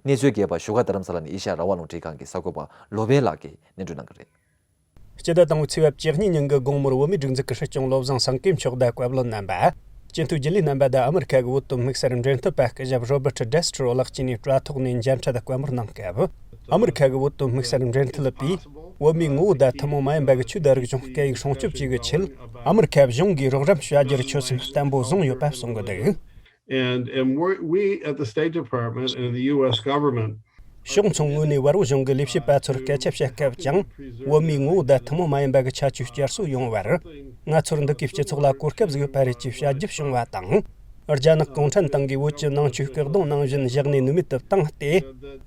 གནས་ཚུལ་རྒྱས་པ་བཞུགས་སྒར་རྡ་རམ་ས་ལ་ནས་ཨེ་ཤ་ཡ་རང་དབང་རླུང་འཕྲིན་ཁང་གི་གསར་འགོད་པ་བློ་བྷེ་ལགས་ཀྱིས་སྙན་སྒྲོན་གནང་གི་རེད། སྤྱི་ཟླ་དང་པོའི་ཚེས་པ་བཅུ་གཉིས་ཉིན་གྱི་དགོང་མོར་བོད་མིའི་སྒྲིག་འཛུགས་ཀྱི་སྲིད་སྐྱོང་བློ་བཟང་སེང་གེ་མཆོག་དང་བཀའ་བློན་རྣམ་པ། སྤྱི་འཐུས་རྒྱུན་ལས་རྣམ་པ་དང་ཨ་མི་རི་ཁ་གི་བོད་དོན་དམིགས་བསལ་འབྲེལ་མཐུད་པ་སྐུ་ཞབས་Robert Destro་ལགས་གཅིག་ནས་དྲ་ཐོག་ནས་མཇལ་འཕྲད་དང་བཀའ་མོལ་གནང་སྐབས། ཨ་མི་རི་ཁ་གི་བོད་དོན་དམིགས་བསལ་འབྲེལ་མཐུད་པས་བོད་མིའི་ངོ་བོ་དང་ཐུན་མོང་མ་ཡིན་པ་གི་ཆོས་དང་རིག་གཞུང་སྐད་ཡིག་སྲུང་སྐྱོབ་བཅས་ཀྱི་ཆེད་ཨ་མི་རི་ཁ་གཞུང་གིས་རོགས་རམ་བྱ་རྒྱུར་ཆོད་སེམས་བརྟན་པོ་བཟུང་ཡོད་པ་གསུང་གི་འདུག And, and we're, we at the State Department and in the U S government ཕྱོགས་མཚུངས་ངོས་ནས་བར་བོད་གཞུང་གི་ལས་བྱེད་པ་ཚོར་སྐད་ཆ་བཤད་སྐབས་ཀྱང་བོད་མིའི་ངོ་བོ་དང་ཐུན་མོང་མ་ཡིན་པ་གི་ཁྱད་ཆོས་བསྐྱར་གསོ་ཡོང་བར་ང་ཚོར་འདི་གའི་སྤྱི་ཚོགས་ལ་གོ་སྐབས་ཟིག་ཡོད་པ་རེད་ཅེས་བྱ་རྒྱུ་བྱུང་བ་དང་། རྒྱ་ནག་གུང་ཁྲན་ཏང་གིས་བོད་ཀྱི་ནང་ཆོས་བཀག་སྡོམ་ནང་བཞིན་བཞག་ནས་ནུས་མེད་དུ་བཏང་སྟེ།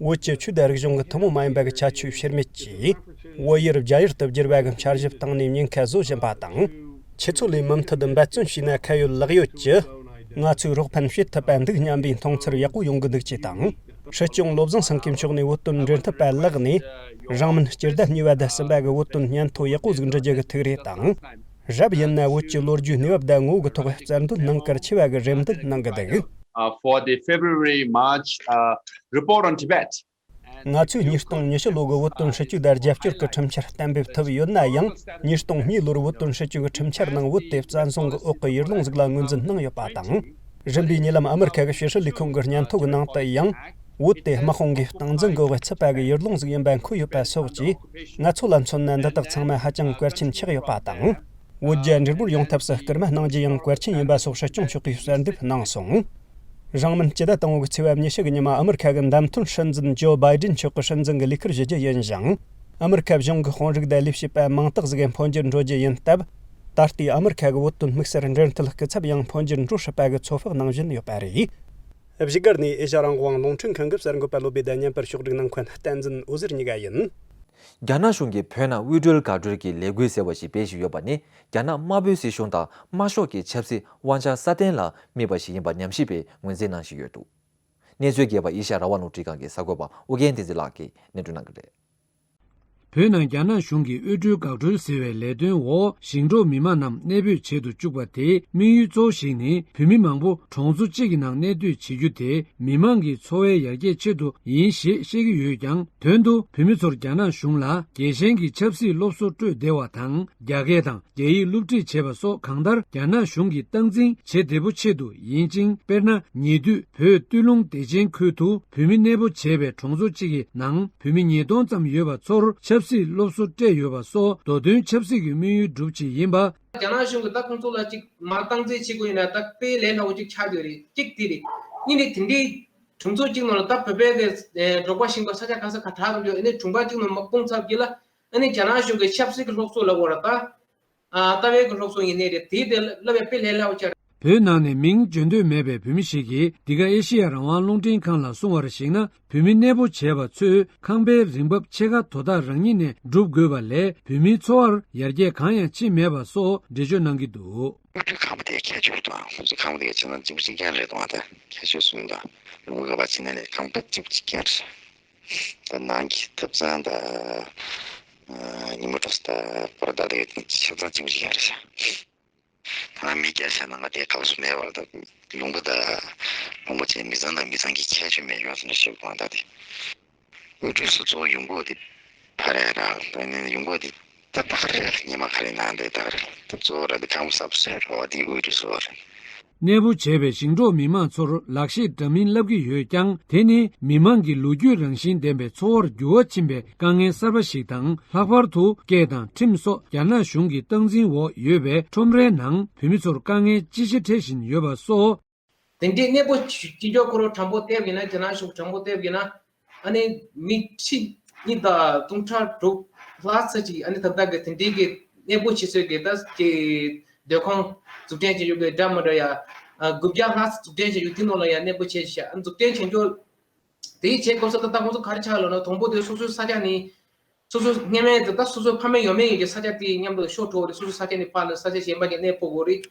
བོད་ཀྱི་ཆོས་དང་རིག་གཞུང་གི་ཐུན་མོང་མ་ཡིན་པ་གི་ཁྱད་ཆོས་ཕྱིར་མེད་ཀྱིས་བོད་ཡུལ་རྒྱ་ཡུལ་དུ་བསྒྱུར་བ་གི་འཆར་གཞི་བཏང་ནས་ཉེན་ཁ་བཟོ་བཞིན་པ་དང་། ཆུ་ཚོད་ལས་མུ་མཐུད་འབད་བརྩོན་བྱས་ན་ཁ་ཡོད་ལག་ཡོད་ཀྱི་ང་ཚོས་རོགས་ཕན་བྱེད་ཐུབ་པ་འདུག་སྙམ་པའི་མཐོང་ཚུལ་ཡག་པོ་ཡོང་གི་འདུག་ཅེས་དང་། སྲིད་སྐྱོང་བློ་བཟང་སེང་གེ་མཆོག་ནས་བོད་དོན་འབྲེལ་མཐུད་པ་ལག་ནས་རང་མིན་སྤྱི་ཟླ་གཉིས་པ་དང་གསུམ་པ་གི་བོད་དོན་སྙན་ཐོ་ཡག་པོ་ཟིག་འབྲི་རྒྱུ་གི་ཐུགས་རེ་དང་། རབ་ཡིན་ན་བོད་ཀྱི་ལོ་རྒྱུས་གནས་བབ་དང་ངོ་བོ་གི་ཐོག་རྩལ་འདོན་གནང་གལ་ཆེ་བ་གི་རེ་འདུན་གནང་གི་འདུག Uh, for the February March uh, report on Tibet. ང་ཚོས་ཉིས་སྟོང་ཉི་ཤུ་ལོ་གི་བོད་དོན་སྲིད་ཇུས་དང་རྒྱབ་སྐྱོར་གྱི་ཁྲིམས་འཆར་གཏན་འབེབས་ཐུབ་ཡོད་ན་ཡང་། ཉིས་སྟོང་གཉིས་ལོར་བོད་དོན་སྲིད་ཇུས་ཀྱི་ཁྲིམས་འཆར་ནང་བོད་དེ་བཙན་བཟུང་གི་འོག་གི་ཡུལ་ལུང་ཟིག་ལ་ངོས་འཛིན་གནང་ཡོད་པ་དང་། རིམ་པས་ཉེ་ལམ་ཨ་མི་རི་ཁ་གི་ཕྱི་སྲིད་ལས་ཁུངས་ཀྱི་སྙན་ཐོ་གི་ནང་དུ་ཡང་། བོད་དེ་དམག་དཔུང་གིས་སྟངས་འཛིན་གི་འོག་ཚུད་པ་གི་ཡུལ་ལུང་ཟིག་ཡིན་པ་འཁོད་ཡོད་པ་སོགས་ཀྱིས། ང་ཚོ་ལ་མཚོན་ན་འདི་དག་ཚང་མ་ཧ་ཅང་གལ་ཆེན་ཆགས་ཡོད་པ་དང་། བོད་རྒྱ་འབྲེལ་བོར་ཡོང་ཐབས་སུ་སྐུལ་མ་གནང་རྒྱུ་ཡང་གལ་ཆེན་ཡིན་པ་སོགས་སྲིད་སྐྱོང་མཆོག་གིས་གསལ་འདེབས་གནང་སོང་། རིང་མིན་སྤྱི་ཟླ་དང་པོ་གི་ཚེས་པ་ཉི་ཤུ་གི་ཉིན་མ་ཨ་མི་རི་ཁ་གི་བདམས་ཐོན་སྲིད་འཛིན་ཇོ་བྷའི་ཌེན་མཆོག་གི་སྲིད་འཛིན་གྱི་ལས་ཁུར་ཞུ་རྒྱུ་ཡིན་ཞིང་། ཨ་མི་རི་ཁ་གཞུང་གི་དཔོན་རིགས་དང་ལས་བྱེད་པ་མང་དག་ཟིག་གི་འཕོ་འགྱུར་འགྲོ་རྒྱུ་ཡིན་སྟབས། ད་ལྟའི་ཨ་མི་རི་ཁ་གི་བོད་དོན་དམིགས་བསལ་འབྲེལ་མཐུད་སྐུ་ཚབ་ཡང་འཕོ་འགྱུར་འགྲོ་སྲིད་པ་གི་ཚོད་དཔག་གནང་བཞིན་ཡོད་པ་རེད། བཞུགས་སྒར་ནས་ཨེ་ཤ་རང་དབང་རླུང་འཕྲིན་ཁང་གི་གསར་འགོད་པ་བློ་བྷེ་དང་མཉམ་པར་ཕྱོགས་སྒྲིག་གནང་མཁན་བསྟན་འཛིན་འོད་ཟེར་གཉིས་ཀ་ཡིན། རྒྱ་ནག་གཞུང་གིས་བོད་ནང་དབུལ་སྒྲོལ་འགག་སྒྲོལ་གྱི་ལས་འགུལ་ཟེར་བ་ཞིག་སྤེལ་བཞིན་ཡོད་པ་ནི་རྒྱ་ནག་དམར་པོའི་སྲིད་གཞུང་དང་དམར་ཤོག་གི་ཆབ་སྲིད་དབང་ཆ་སྲ་བརྟན་ལ་དམིགས་པ་ཞིག་ཡིན་པ་ཉམས་ཞིབ་པས་ངོས་འཛིན་གནང་བཞིན་ཡོད་འདུག་གནས་ཚུལ་རྒྱས་པ་ཨེ་ཤ་ཡ་རང་དབང་རླུང་འཕྲིན་ཁང་གི་གསར་འགོད་པ་ཨོ་རྒྱན་བསྟན་འཛིན་ལགས་ཀྱིས་སྙན་སྒྲོན་གནང་གི་རེད། བོད་ནང་རྒྱ་ནག་གཞུང་གིས་དབུལ་སྒྲོལ་འགག་སྒྲོལ་ཟེར་བའི་ལས་དོན་འོག་ཞིང་འབྲོག་མི་མང་རྣམས་གནས་སྤོས་བྱེད་དུ་བཅུག་པ་དེའི་དམིགས་ཡུལ་གཙོ་བོ་ཞིག་ནི། བོད་མི་མང་པོ་གྲོང་ཚོ་གཅིག་གི་ནང་གནས་སྡོད་བྱེད་རྒྱུ་དེ་མི་མང་གི་འཚོ་བའི་ཡར་རྒྱས་ཆེད་དུ་ཡིན་ཞེས་བཤད་ཀྱི་ཡོད་ཀྱང་། དོན་དུ་བོད་མི་ཚོར་རྒྱ་ནག་གཞུང་ལ་རྒྱལ་ཞེན་གྱི་ཆབ་སྲིད་སློབ་གསོ་སྤྲོད་བདེ་བ་དང་། རྒྱ་སྐད་དང་། རྒྱ་ཡིག་སློབ་ཁྲིད་བྱེད་པ་སོགས་གང་ལྟར་རྒྱ་ནག་གཞུང་གིས་སྟངས་འཛིན་བྱེད་བདེ་པོ་ཆེད་དུ་ཡིན་ཅིང་། དཔེར་ན། ཉེ་དུས་བོད་སྟོད་ལུང་བདེ་ཆེན་ཁུལ་དུ་བོད་མི་གནས་སྤོ་བྱས་པའི་གྲོང་ཚོ་གཅིག་གི་ནང་བོད་མི་ཉིས་སྟོང་ཙམ་ཡོད་པ་ཚོར་ཆབ་སྲིད་སློབ་གསོ་སྤྲད་ཡོད་པ་སོགས་མདོ་དོན་ཆབ་སྲིད་ཀྱི་དམིགས་ཡུལ་སྒྲུབ་ཆེད་ཡིན་པ། རྒྱ་ནག་གཞུང་གིས་ད་ཁོང་ཚོ་ལ་ཅིག་མར་སྟངས་འཛིན་བྱེད་དགོས་ཡིན་ན། ད་དཔེ་ལས་སླ་པོ་ཅིག་ཆགས་ཡོད་རེད། གཅིག་དེ་རེད། གཉིས་ནི་དེ་འདྲའི་གྲོང་ཚོ་གཅིག་ནང་ལ་ད་བོད་པའི་གི་འབྲོག་པ་ཞིང་པ་ས་ཆ་ག་ས་ག་གྲགས་ཡོད། ཨ་ནི་གྲོང་པ་གཅིག་ནང་མར་སྤུངས་ཚར་རྗེས་ལ། ཨ་ནི་རྒྱ་ནག་གཞུང་གི་ཆབ་སྲིད་ཀྱི་སློབ་གསོ་ལབ་དགོས་རེད། ད་ལྟ་བའི་གི་སློབ་གསོ་ཡིན་ནའི་རེད། དེའི་དེ་བསླབ་པའི་དཔེ་ལས་སླ་པོ་ཆགས་རེད། བོད་ནང་ནས་མིང་བརྗོད་འདོད་མེད་པའི་བོད་མི་ཞིག་གིས་འདི་ག་ཨེ་ཤེ་ཡ་རང་དབང་རླུང་འཕྲིན་ཁང་ལ་གསུངས་པར་གཞིགས་ན། བོད་མི་གནས་སྤོ་བྱས་པ་ཚོས་ཁང་པའི་རིན་འབབ་ཕྱེད་ཀ་དོ་བདག་རང་ཉིད་ནས་སྒྲུབ་དགོས་པ་ལས། བོད་མིའི་འཚོ་བར་ཡར་རྒྱས་གང་ཡང་ཕྱིན་མེད་པ་སོགས་འགྲེལ་བརྗོད་གནང་གི་འདུག། དབུལ་སྒྲོལ་ཁང་པ་དེ་ཁྱད་ཆོས་དང་། ཁོང་ཚོ་ཁང་པ་དེ་བྱས་ན་འཛིན་པ་ཤེས་མཁན་རེད་དང་། ད་ཁྱད་ཆོས་གསུམ་དང་། ལུང་པ་ག་པར་ཕྱིན་ན་ནས་ཁང་པ་གཅིག་པ་གཅིག་རྐྱང་རེད། ད་ནང་གི་ཐབ་ཚང་དང་། ཉིན་མོ་འགྲོ་ས་དང་པར་དང་དེ་ཆ་ཚང་གཅིག་པ་གཅིག་རྐྱང་རེད། ད་ང་མི་སྐྱ་ཤ་ནང་ང་དེ་ག་པར་སུ་མེད་པར། ད་ལུང་པ་དང་ལུང་པ་བྱས། མི་ཚང་དང་མི་ཚང་གི་ཁྱད་ཆོས་མེད་ཡོང་སོང་ན་ཞེས་པ་དང་། དེ་དབུལ་སྒྲོལ་སོགས་གཙོ་བོ་ཡོང་སྒོ་དེ་ཕ་རེ་ར། ད་ནི་ཡོང་སྒོ་དེ་ད་ཕ་རེ་ར། ཉི་མ་ཁ་རེ་ནང་དེ་ད་རེ། ད་གཙོ་བོ་ར་དེ་ཁང་པ་གསར་པ་བཟོས་རོགས་དེ་དབུལ་སྒྲོལ་སོགས་རེད། གནས་སྤོ་བྱས་པའི་ཞིང་འབྲོག་མི་མང་ཚོར་ལག་ཤེས་འདྲ་མིན་བསླབ་ཀྱི་ཡོད་ཀྱང་། དེ་ནི་མི་མང་གི་ལོ་རྒྱུས་རང་བཞིན་ལྡན་པའི་འཚོ་བར་འགྱུར་བ་ཕྱིན་པའི་དཀའ་ངལ་གསར་པ་ཞིག་དང་། ལྷག་པར་དུ་སྐད་དང་ཁྲིམས་སོགས་རྒྱ་ནག་གཞུང་གི་སྟངས་འཛིན་འོག་ཡོད་པའི་ཁྲོམ་རའི་ནང་བོད་མི་ཚོར་དཀའ་ངལ་ཅི་ཆེ་འཕྲད་བཞིན་ཡོད་པ་སོགས། དེ་འདྲའི་གནས་སྤོ་བྱེད་ཀྱི་འཇོག་ཁོ་རང་གྲངས་འབོར་བལྟས་པ་ཡིན་ན། རྒྱ་ནག་གཞུང་གྲངས་འབོར་བལྟས་པ་ཡིན་ན། ཨ་ནི་མི་ཁྲི་གཉིས་དང་སྟོང་ཕྲག་དྲུག་ལྷག་ཙམ་ཅིག་ཨ་ནི་ད་ལྟ་གི་དེ་འདྲའི་གི་གནས་སྤོ་བྱེད་སའི་གི་ད་གི་སྡོད་ཁང་འཛུགས་སྐྲུན་བྱེད་ཡུལ་གི་འདྲ་མི་འདྲ་ཡ། ཨ། དགུ་བརྒྱ་ལྷག་ཙམ་འཛུགས་སྐྲུན་བྱེད་ཡུལ་དེ་ནང་ལ་ཡ་གནས་སྤོ་བྱས་ཤག་ཨ་ནི་འཛུགས་སྐྲུན་བྱེད་ཡུལ་དེའི་བྱེད་དགོས་ས་ད་ལྟ་ཁོང་ཚོ་ག་རེ་ཆགས་ལབ་ན། དང་པོ་དེ་སོ་སོའི་ས་ཆ་ནི། སོ་སོ་སྔོན་མའི་དེ་ད་སོ་སོའི་ཕ་མེས་ཡང་མེས་ཡིན་གྱི་ས་ཆ་དེ་མཉམ་དུ་ཤོར་འགྲོ་གི་རེད། སོ་སོའི་ས་ཆ་ནས་ཕར་ལ་ས་ཆ་གཞན་པ་ཅིག་གནས་སྤོ་དགོས་རེད།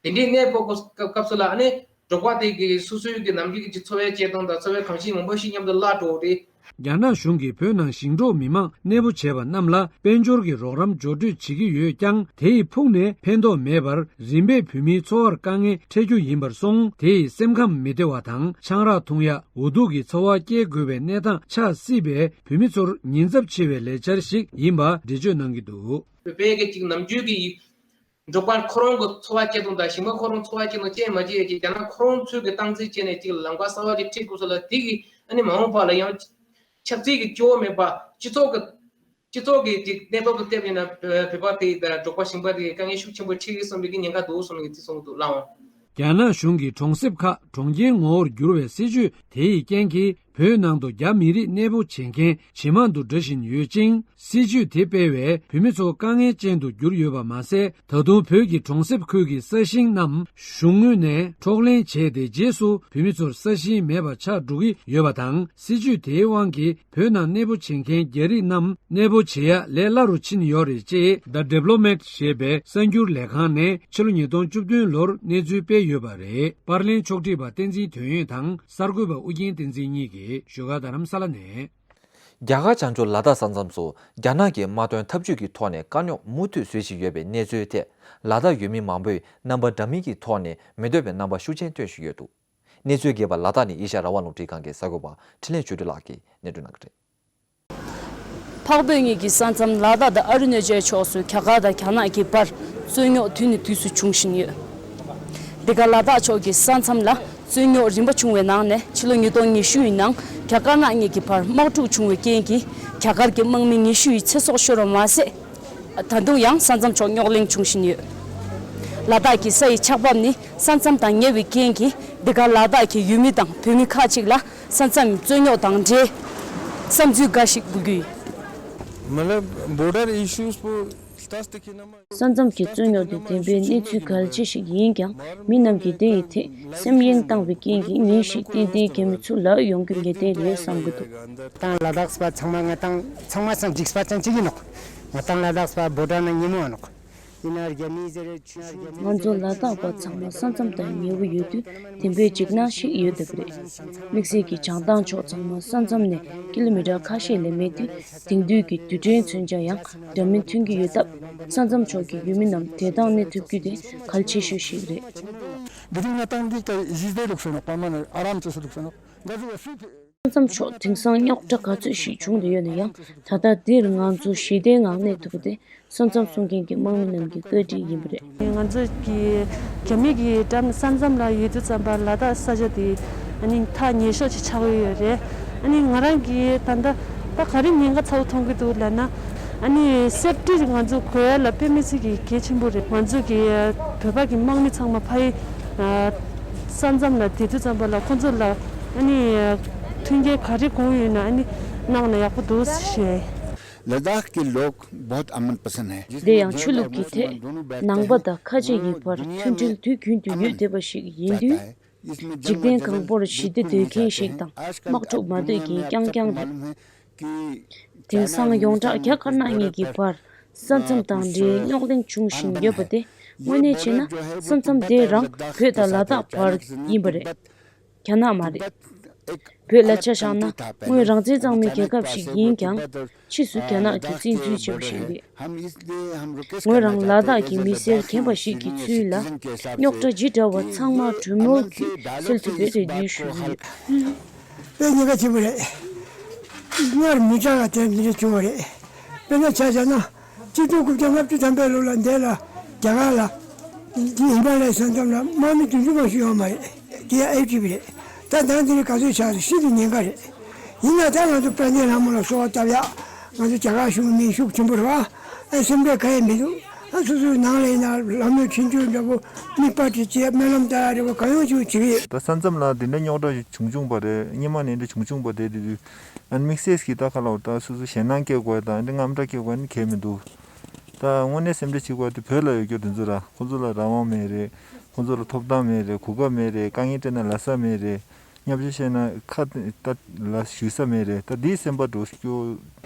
དེ་འདྲའི་གནས་སྤོ་དགོས་སྐབས་སྐབས་སུ་ལ་ཨ་ནི་འབྲོག་པ་དེ་གི་སོ་སོའི་གི་ནམ་རྒྱུན་གྱི་འཚོ་བའི་སྐྱེལ་སྟངས་དང་འཚོ་བའི་གོམས་གཤིས་མང་པོ་ཞིག་མཉམ་དུ་བརླག་འགྲོ་གི་རེད། རྒྱ་ནག་གཞུང་གིས་བོད་ནང་ཞིང་འབྲོག་མི་མང་གནས་སྤོ་བྱས་པ་རྣམས་ལ་དཔལ་འབྱོར་གྱི་རོགས་རམ་འབྱོར་སྤྲོད་བྱེད་ཀྱི་ཡོད་ཀྱང་། དེ་ཡི་ཕུགས་ནས་ཕན་ཐོགས་མེད་པར་རིམ་པས་བོད་མིའི་འཚོ་བར་དཀའ་ངལ་འཕྲད་རྒྱུ་ཡིན་པར་སོང་། དེ་ཡིས་སེམས་ཁམས་མི་བདེ་བ་དང་། ཆང་རག་འཐུང་ཡ། འུ་སྡུག་གི་འཚོ་བ་སྐྱེལ་དགོས་པའི་གནས་སྟངས་ཆགས་སྲིད་པས། བོད་མི་ཚོར་ཉེན་ཚབས་ཆེ་བའི་ལས་འཆར་ཞིག་ཡིན་པ་འགྲེལ་བརྗོད་གནང་གི་འདུག། བོད་པའི་གི་ཅིག་ནམ་རྒྱུན་གྱི་འབྲོག་པ་ཁོ་རང་གི་འཚོ་བ་སྐྱེལ་སྟངས་དང་། ཞིང་པ་ཁོ་རང་འཚོ་བ་སྐྱེལ་སྟངས་ཅན་མ་བྱས་ཀྱི་རྒྱ་ནག་ཁོ་རང་ཚོའི་གི་སྟངས་འཛིན་བྱས་ནས་ཅིག་ལམ་ཁ་གསར་བ་ཅིག་ཁྲིད་དགོས་ས་ལ། དེ་གི་ཨ་ནི་མ་འོངས་པ་ལ་ཡང་ཆབ་སྲིད་ཀྱི་སྐྱོ་བོ་མེད་པ། སྤྱི་ཚོགས་ཀྱི་སྤྱི་ཚོགས་ཀྱི་ཅིག་གནས་བབ་ལ་བལྟས་པ་ཡིན་ན། བོད་པ་དེ་དང་འབྲོག་པ་ཞིང་པ་དེ་དཀའ་ངལ་ཤུགས་ཆེན་པོ་འཕྲད་ཀྱི་བསམ་པའི་གི་ཉེན་ཁ་འདུག་བསམ་ནས་དེ་གསུངས་འདུག་ལགས། རྒྱ་ནག་གཞུང་གིས་གྲོང་གསེབ་ཁག་གྲོང་ཁྱེར་ངོ་བོར་བསྒྱུར་བའི་སྲིད་ཇུས་དེ་ཡི་རྐྱེན་གྱིས། བོད་ནང་དུ་རྒྱ་མི་རིགས་གནས་སྤོ་བྱེད་མཁན་ཇེ་མང་དུ་འགྲོ་བཞིན་ཡོད་ཅིང་། སྲིད་ཇུས་དེ་སྤེལ་བས་བོད་མི་ཚོ་དཀའ་ངལ་ཅན་དུ་གྱུར་ཡོད་པ་མ་ཟད། ད་དུང་བོད་ཀྱི་གྲོང་གསེབ་ཁུལ་གྱི་ས་ཞིང་རྣམས་གཞུང་ངོས་ནས་འཕྲོག་ལེན་བྱས་ཏེ། རྗེས་སུ་བོད་མི་ཚོར་ས་ཞིང་མེད་པ་ཆགས་འགྲོ་གི་ཡོད་པ་དང་། སྲིད་ཇུས་དེའི་དབང་གིས་བོད་ནང་གནས་སྤོ་བྱེད་མཁན་རྒྱ་རིགས་རྣམས་གནས་སྤོ་བྱེད་ཡ་ལས་སླ་རུ་ཕྱིན་ཡོད་རེད། ཅེས་The Diplomat ཞེས་པའི་གསར་འགྱུར་ལས་ཁང་ནས་ཕྱི་ལོ་ཉིས་སྟོང་བཅུ་བདུན་ལོར་གནས་ཚུལ་སྤེལ་ཡོད་པ་རེད། པར་ལེན་ཕྱོགས་སྒྲིག་པ་བསྟན་འཛིན་དོན་ཡོད་དང་། གསར་འགོད་པ་ཨུ་རྒྱན་བསྟན་འཛིན་གཉིས་ཀྱིས་བཞུགས་སྒར་རྡ་རམ་ས་ལ་ནས། རྒྱ་གར་བྱང་ཕྱོགས་ལ་དྭགས་ས་མཚམས་སུ་རྒྱ་ནག་གིས་དམག་དོན་འཐབ་ཇུས་ཀྱི་ཐོག་ནས་དཀའ་རྙོག་མུ་མཐུད་བཟོ་བཞིན་ཡོད་པའི་གནས་ཚུལ་ཐད། ལ་དྭགས་ཡུལ་མི་མང་པོས་རྣམ་པ་འདྲ་མིན་གྱི་ཐོག་ནས་མི་འདོད་པའི་རྣམ་པ་ཤུགས་ཆེན་སྟོན་བཞིན་ཡོད་འདུག། གནས་ཚུལ་རྒྱས་པ་ལ་དྭགས་ནས་ཨེ་ཤ་ཡ་རང་དབང་རླུང་འཕྲིན་ཁང་གི་གསར་འགོད་པ་འཕྲིན་ལས་ཆོས་སྒྲོན་ལགས་ཀྱིས་སྙན་སྒྲོན་གནང་གི་རེད། འཕགས་བོད་གཉིས་ཀྱི་ས་མཚམས་ལ་དྭགས་དང་ཨ་རུ་ན་ཅལ་ཕྱོགས་སུ་རྒྱ་གར་དང་རྒྱ་ནག་གི་བར་རྩོད་རྙོག་དུས་ནས་དུས་སུ་འབྱུང་བཞིན་ཡོད། འདི་ག་ལ་དྭགས་ཕྱོགས་ཀྱི་ས་མཚམས་ལ་རྩོད་རྙོག་རིམ་པ་བྱུང་བའི་ནང་ནས། ཕྱི་ལོ་ཉིས་སྟོང་ཉི་ཤུ་ཡི་ནང་རྒྱ་དཀར་ནག་གཉིས་ཀྱི་བར་དམག་འཁྲུག་བྱུང་བའི་རྐྱེན་གྱིས། རྒྱ་གར་གྱི་དམག་མི་ཉི་ཤུ་ཡི་ཚེ་སྲོག་ཤོར་བ་མ་ཟད། ད་དུང་ཡང་ས་མཚམས་ཕྱོགས་རྙོག་གླེང་འབྱུང་བཞིན་ཡོད། ལ་དྭགས་ཀྱི་ས་ཡི་ཆགས་བབ་ནི་ས་མཚམས་དང་ཉེ་བའི་རྐྱེན་གྱིས། འདི་ག་ལ་དྭགས་ཀྱི་ཡུལ་མི་དང་བོད་མི་ཁག་ཅིག་ལ་ས་མཚམས་རྩོད་རྙོག་དང་འབྲེལ་བསམ་ཚུལ་འགའ་ཞིག་འབུལ་རྒྱུ་ཡིན། मतलब border issues པོ་ལྟ་སྟེ་ཁྱེད་རྣམ་པ། ས་མཚམས་ཀྱི་རྩོད་རྙོག་དེ་བདེན་པའི་གནས་ཚུལ་གལ་ཆེ་ཞིག་ཡིན་ཀྱང་། མི་རྣམས་ཀྱིས་དེ་ཡི་ཐད་སེམས་གཡེང་བཏང་བའི་རྐྱེན་གྱིས། ཉིན་ཞིག་ཏན་ཏན་རྒྱ་མི་ཚུར་ལ་ཡོང་རྒྱུ་ངེས་གཏན་རེད་བསམ་གྱི་འདུག། ང་དང་ལ་དྭགས་པ་ཚང་མ། ང་དང་ཚང་མ་སང་འཇིགས་པ་ཅན་ཅིག་ཡིན་ནོག། ང་དང་ལ་དྭགས་པ་བོ་ཊ་ན་ཉིན་མོ་ཡིན་ནོག། ང་ཚོ་ལ་དྭགས་པ་ཚང་མ་ས་མཚམས་དང་ཉེ་བོ་ཡོད་དུས་དེ་འདྲའི་འཇིགས་སྣང་ཞིག་ཡོད་བསྡད་པ་རེད། དམིགས་བསལ་གྱི་བྱང་ཐང་ཕྱོགས་ཚང་མ་ས་མཚམས་ནས་ཀི་ལོ་མི་ཊར་ཁ་ཤས་ལས་མེད་དུས་དེང་དུས་ཀྱི་རྡུལ་ཕྲན་མཚོན་ཆ་ཡང་འདྲ་མིན་ཐོན་གྱི་ཡོད་སྟབས་ས་མཚམས་ཕྱོགས་ཀྱི་ཡུལ་མི་རྣམས་བདེ་ཐང་གནས་ཐུབ་རྒྱུ་དེ་གལ་ཆེ་ཤོས་ཤིག་རེད། ས་མཚམས་ཕྱོགས་དེང་སང་རྙོག་དྲ་ག་ཚོད་ཞིག་བྱུང་བསྡད་ཡོད་ན་ཡང་ད་ལྟ་འདིར་ང་ཚོ་ཞི་བདེའི་ངང་གནས་ཐུབ་པ་དེ་ས་མཚམས་སྲུང་མཁན་གྱི་དམག་མི་རྣམས་ཀྱི་བཀའ་དྲིན་ཡིན་པ་རེད། ང་ཚོ་གི་རྒྱ་མི་གི་འགྲམ་ས་མཚམས་ལ་ཡོད་དུས་ཙམ་པ་ལ་དྭགས་ས་ཆ་དེ་ཨ་ནི་ཐག་ཉེ་ཤོས་ཅིག་ཆགས་ཀྱི་ཡོད་རེད། ཨ་ནི་ང་རང་གི་ད་ལྟ་ད་ག་རེ་ཉེན་ཁ་ཚ་བོ་མཐོང་གི་འདུག་ལབ་ན། ཨ་ནི་སེབ་ཊི་ང་ཚོ་དགོས་ཡ་ལ་དཔེ་མི་སྲིད་ཀྱི་གལ་ཆེན་པོ་རེད། ང་ཚོ་གི་བོད་པ་གི་དམག་མི་ཚང་མ་ཕ་ཡི་ས་མཚམས་ལ་བསྡད་དུས་ཙམ་པ་ལ་ཁོང་ཚོ་ལ་ཨ་ནི་མཐུན་རྐྱེན་ག་རེ་དགོས་ཡོད་ན་ཨ་ནི་གནང་ན་ཡག་པོ་འདུག་ཞེས། लद्दाख के लोग बहुत अमन पसंद हैं। དེ་ཡང་ཆོས་ལུགས་ཀྱི་ཐད་ནང་པ་དང་ཁ་ཆེ་ཡི་བར་མཐུན་སྒྲིལ་དུས་རྒྱུན་དུ་ཡོད་བསྡད་པ་ཞིག་ཡིན་དུས། འཇིག་རྟེན་གང་པོར་ཞི་བདེ་འདོད་མཁན་ཞིག་དང་དམག་འཁྲུག་མ་འདོད་མཁན་རྐྱང་རྐྱང་རེད། དེང་སང་ཡོངས་གྲགས་རྒྱ་དཀར་ནག་གཉིས་ཀྱི་བར་ས་མཚམས་དང་འབྲེལ་རྙོག་གླེང་བྱུང་བཞིན་ཡོད་པ་དེ་དངོས་གནས་བྱས་ན་ས་མཚམས་དེ་རང་བོད་དང་ལ་དྭགས་བར་ཡིན་པ་རེད། རྒྱ་ནག་མ་རེད། བོད་ལ་ཆ་བཞག་ན་སྔོན་རང་བཙན་གཙང་མའི་རྒྱལ་ཁབ་ཞིག་ཡིན་ཀྱང་ཕྱིས་སུ་རྒྱ་ནག་གིས་བཙན་འཛུལ་བྱས་པ་ཞིག་རེད། ངོས་རང་ལ་དྭགས་ཀྱི་མི་སེར་རྒན་པ་ཞིག་གི་ཚུལ་ལ་རྙོག་དྲ་ཇི་འདྲ་བ་ཚང་མ་གྲོས་མོལ་གྱིས་སེལ་ཐུབ་པའི་རེ་འདུན་ཞུ་གི་ཡོད། དཔེ་ཉེན་ཁ་ཆེན་པོ་རེད། སྔར་མི་གྲངས་ལ་དེ་འདི་འདྲ་བྱུང་བ་རེད། དཔེར་ན་ཆ་བཞག་ན། གཅིག་སྟོང་དགུ་བརྒྱ་ལྔ་བཅུ་ཐམ་པའི་ལོ་ལ་འདས་ལ་རྒྱ་གར་ལ། འདི་ཧི་མ་ལ་ཡའི་ས་མཚམས་ལ་དམག་མི་བདུན་ཅུ་མ་ཞིག་ཡོད་མ་རེད། དེ་ཡང་ཨེ་ཅིབ་རེད། ད་ད་འདི་ནི་ག་ཚོད་ཆགས་སོང་ཤིན་ཏུ་ཉེན་ཁ་རེད། ཡིན་ན་ད་ང་ཚོ་དཔལ་ལྡན་ལྷ་མོ་ལ་གསོལ་བ་བཏབ་ཡག་ང་ཚོ་རྒྱ་གར་གཞུང་གི་མི་ཤུགས་ཆེན་པོ་རེད་བ། ཨ་སེམས་ཁྲལ་གང་ཡང་མི་འདུག་ཨ་སོ་སོའི་ནང་ལ་ཡིན་ན་ལམ་ལུགས་ཆེན་ཆུང་འདྲ་པོ་མིག་དཔར་ཅིག་བྱས་སྨོན་ལམ་ལྟ་ཡག་འདྲ་པོ་གང་ཡོང་ཅིག་བྱེད་ཀྱི་ཡོད། ད་ས་མཚམས་ལ་འདི་འདྲ་རྙོག་དྲ་བྱུང་བྱུང་པ་རེད། སྔོན་མ་ནས་འདྲ་བྱུང་བྱུང་པ་དེ་དེ་དུས་ཨ་ནི་དམིགས་བསལ་གྱིས་ད་ག་ལ་བ་ད་སོ་སོ་ཞེད་སྣང་སྐྱེ་དགོས་དང་འདི་རྔམ་སྐྲག་སྐྱེ་དགོས་ནི་གལ་མི་འདུག་ད་དངོས་གནས་སེམས་ཁྲལ་བྱེད་དགོས་དེ་བོད་ལ་ཡོད་རྒྱུ་དེ་ཚོ་ར་ཁོ་ཚོ་ལ་རང་དབང་མེད་རེད། ཁོ་ཚོ་ལ་ཐོབ་ཐང་མེད་རེད། གོ་སྐབས་མེད་རེད། དཀའ་ངལ་སྤྲད་ན་ལ་ས་མེད་རེད། བརྙས་བཅོས་བཤད་ན་ཁ་ད་ལ་ཞུ་ས་མེད་རེད། ད་འདིའི་སེམས་པ་འགྲོ་སྐྱོ།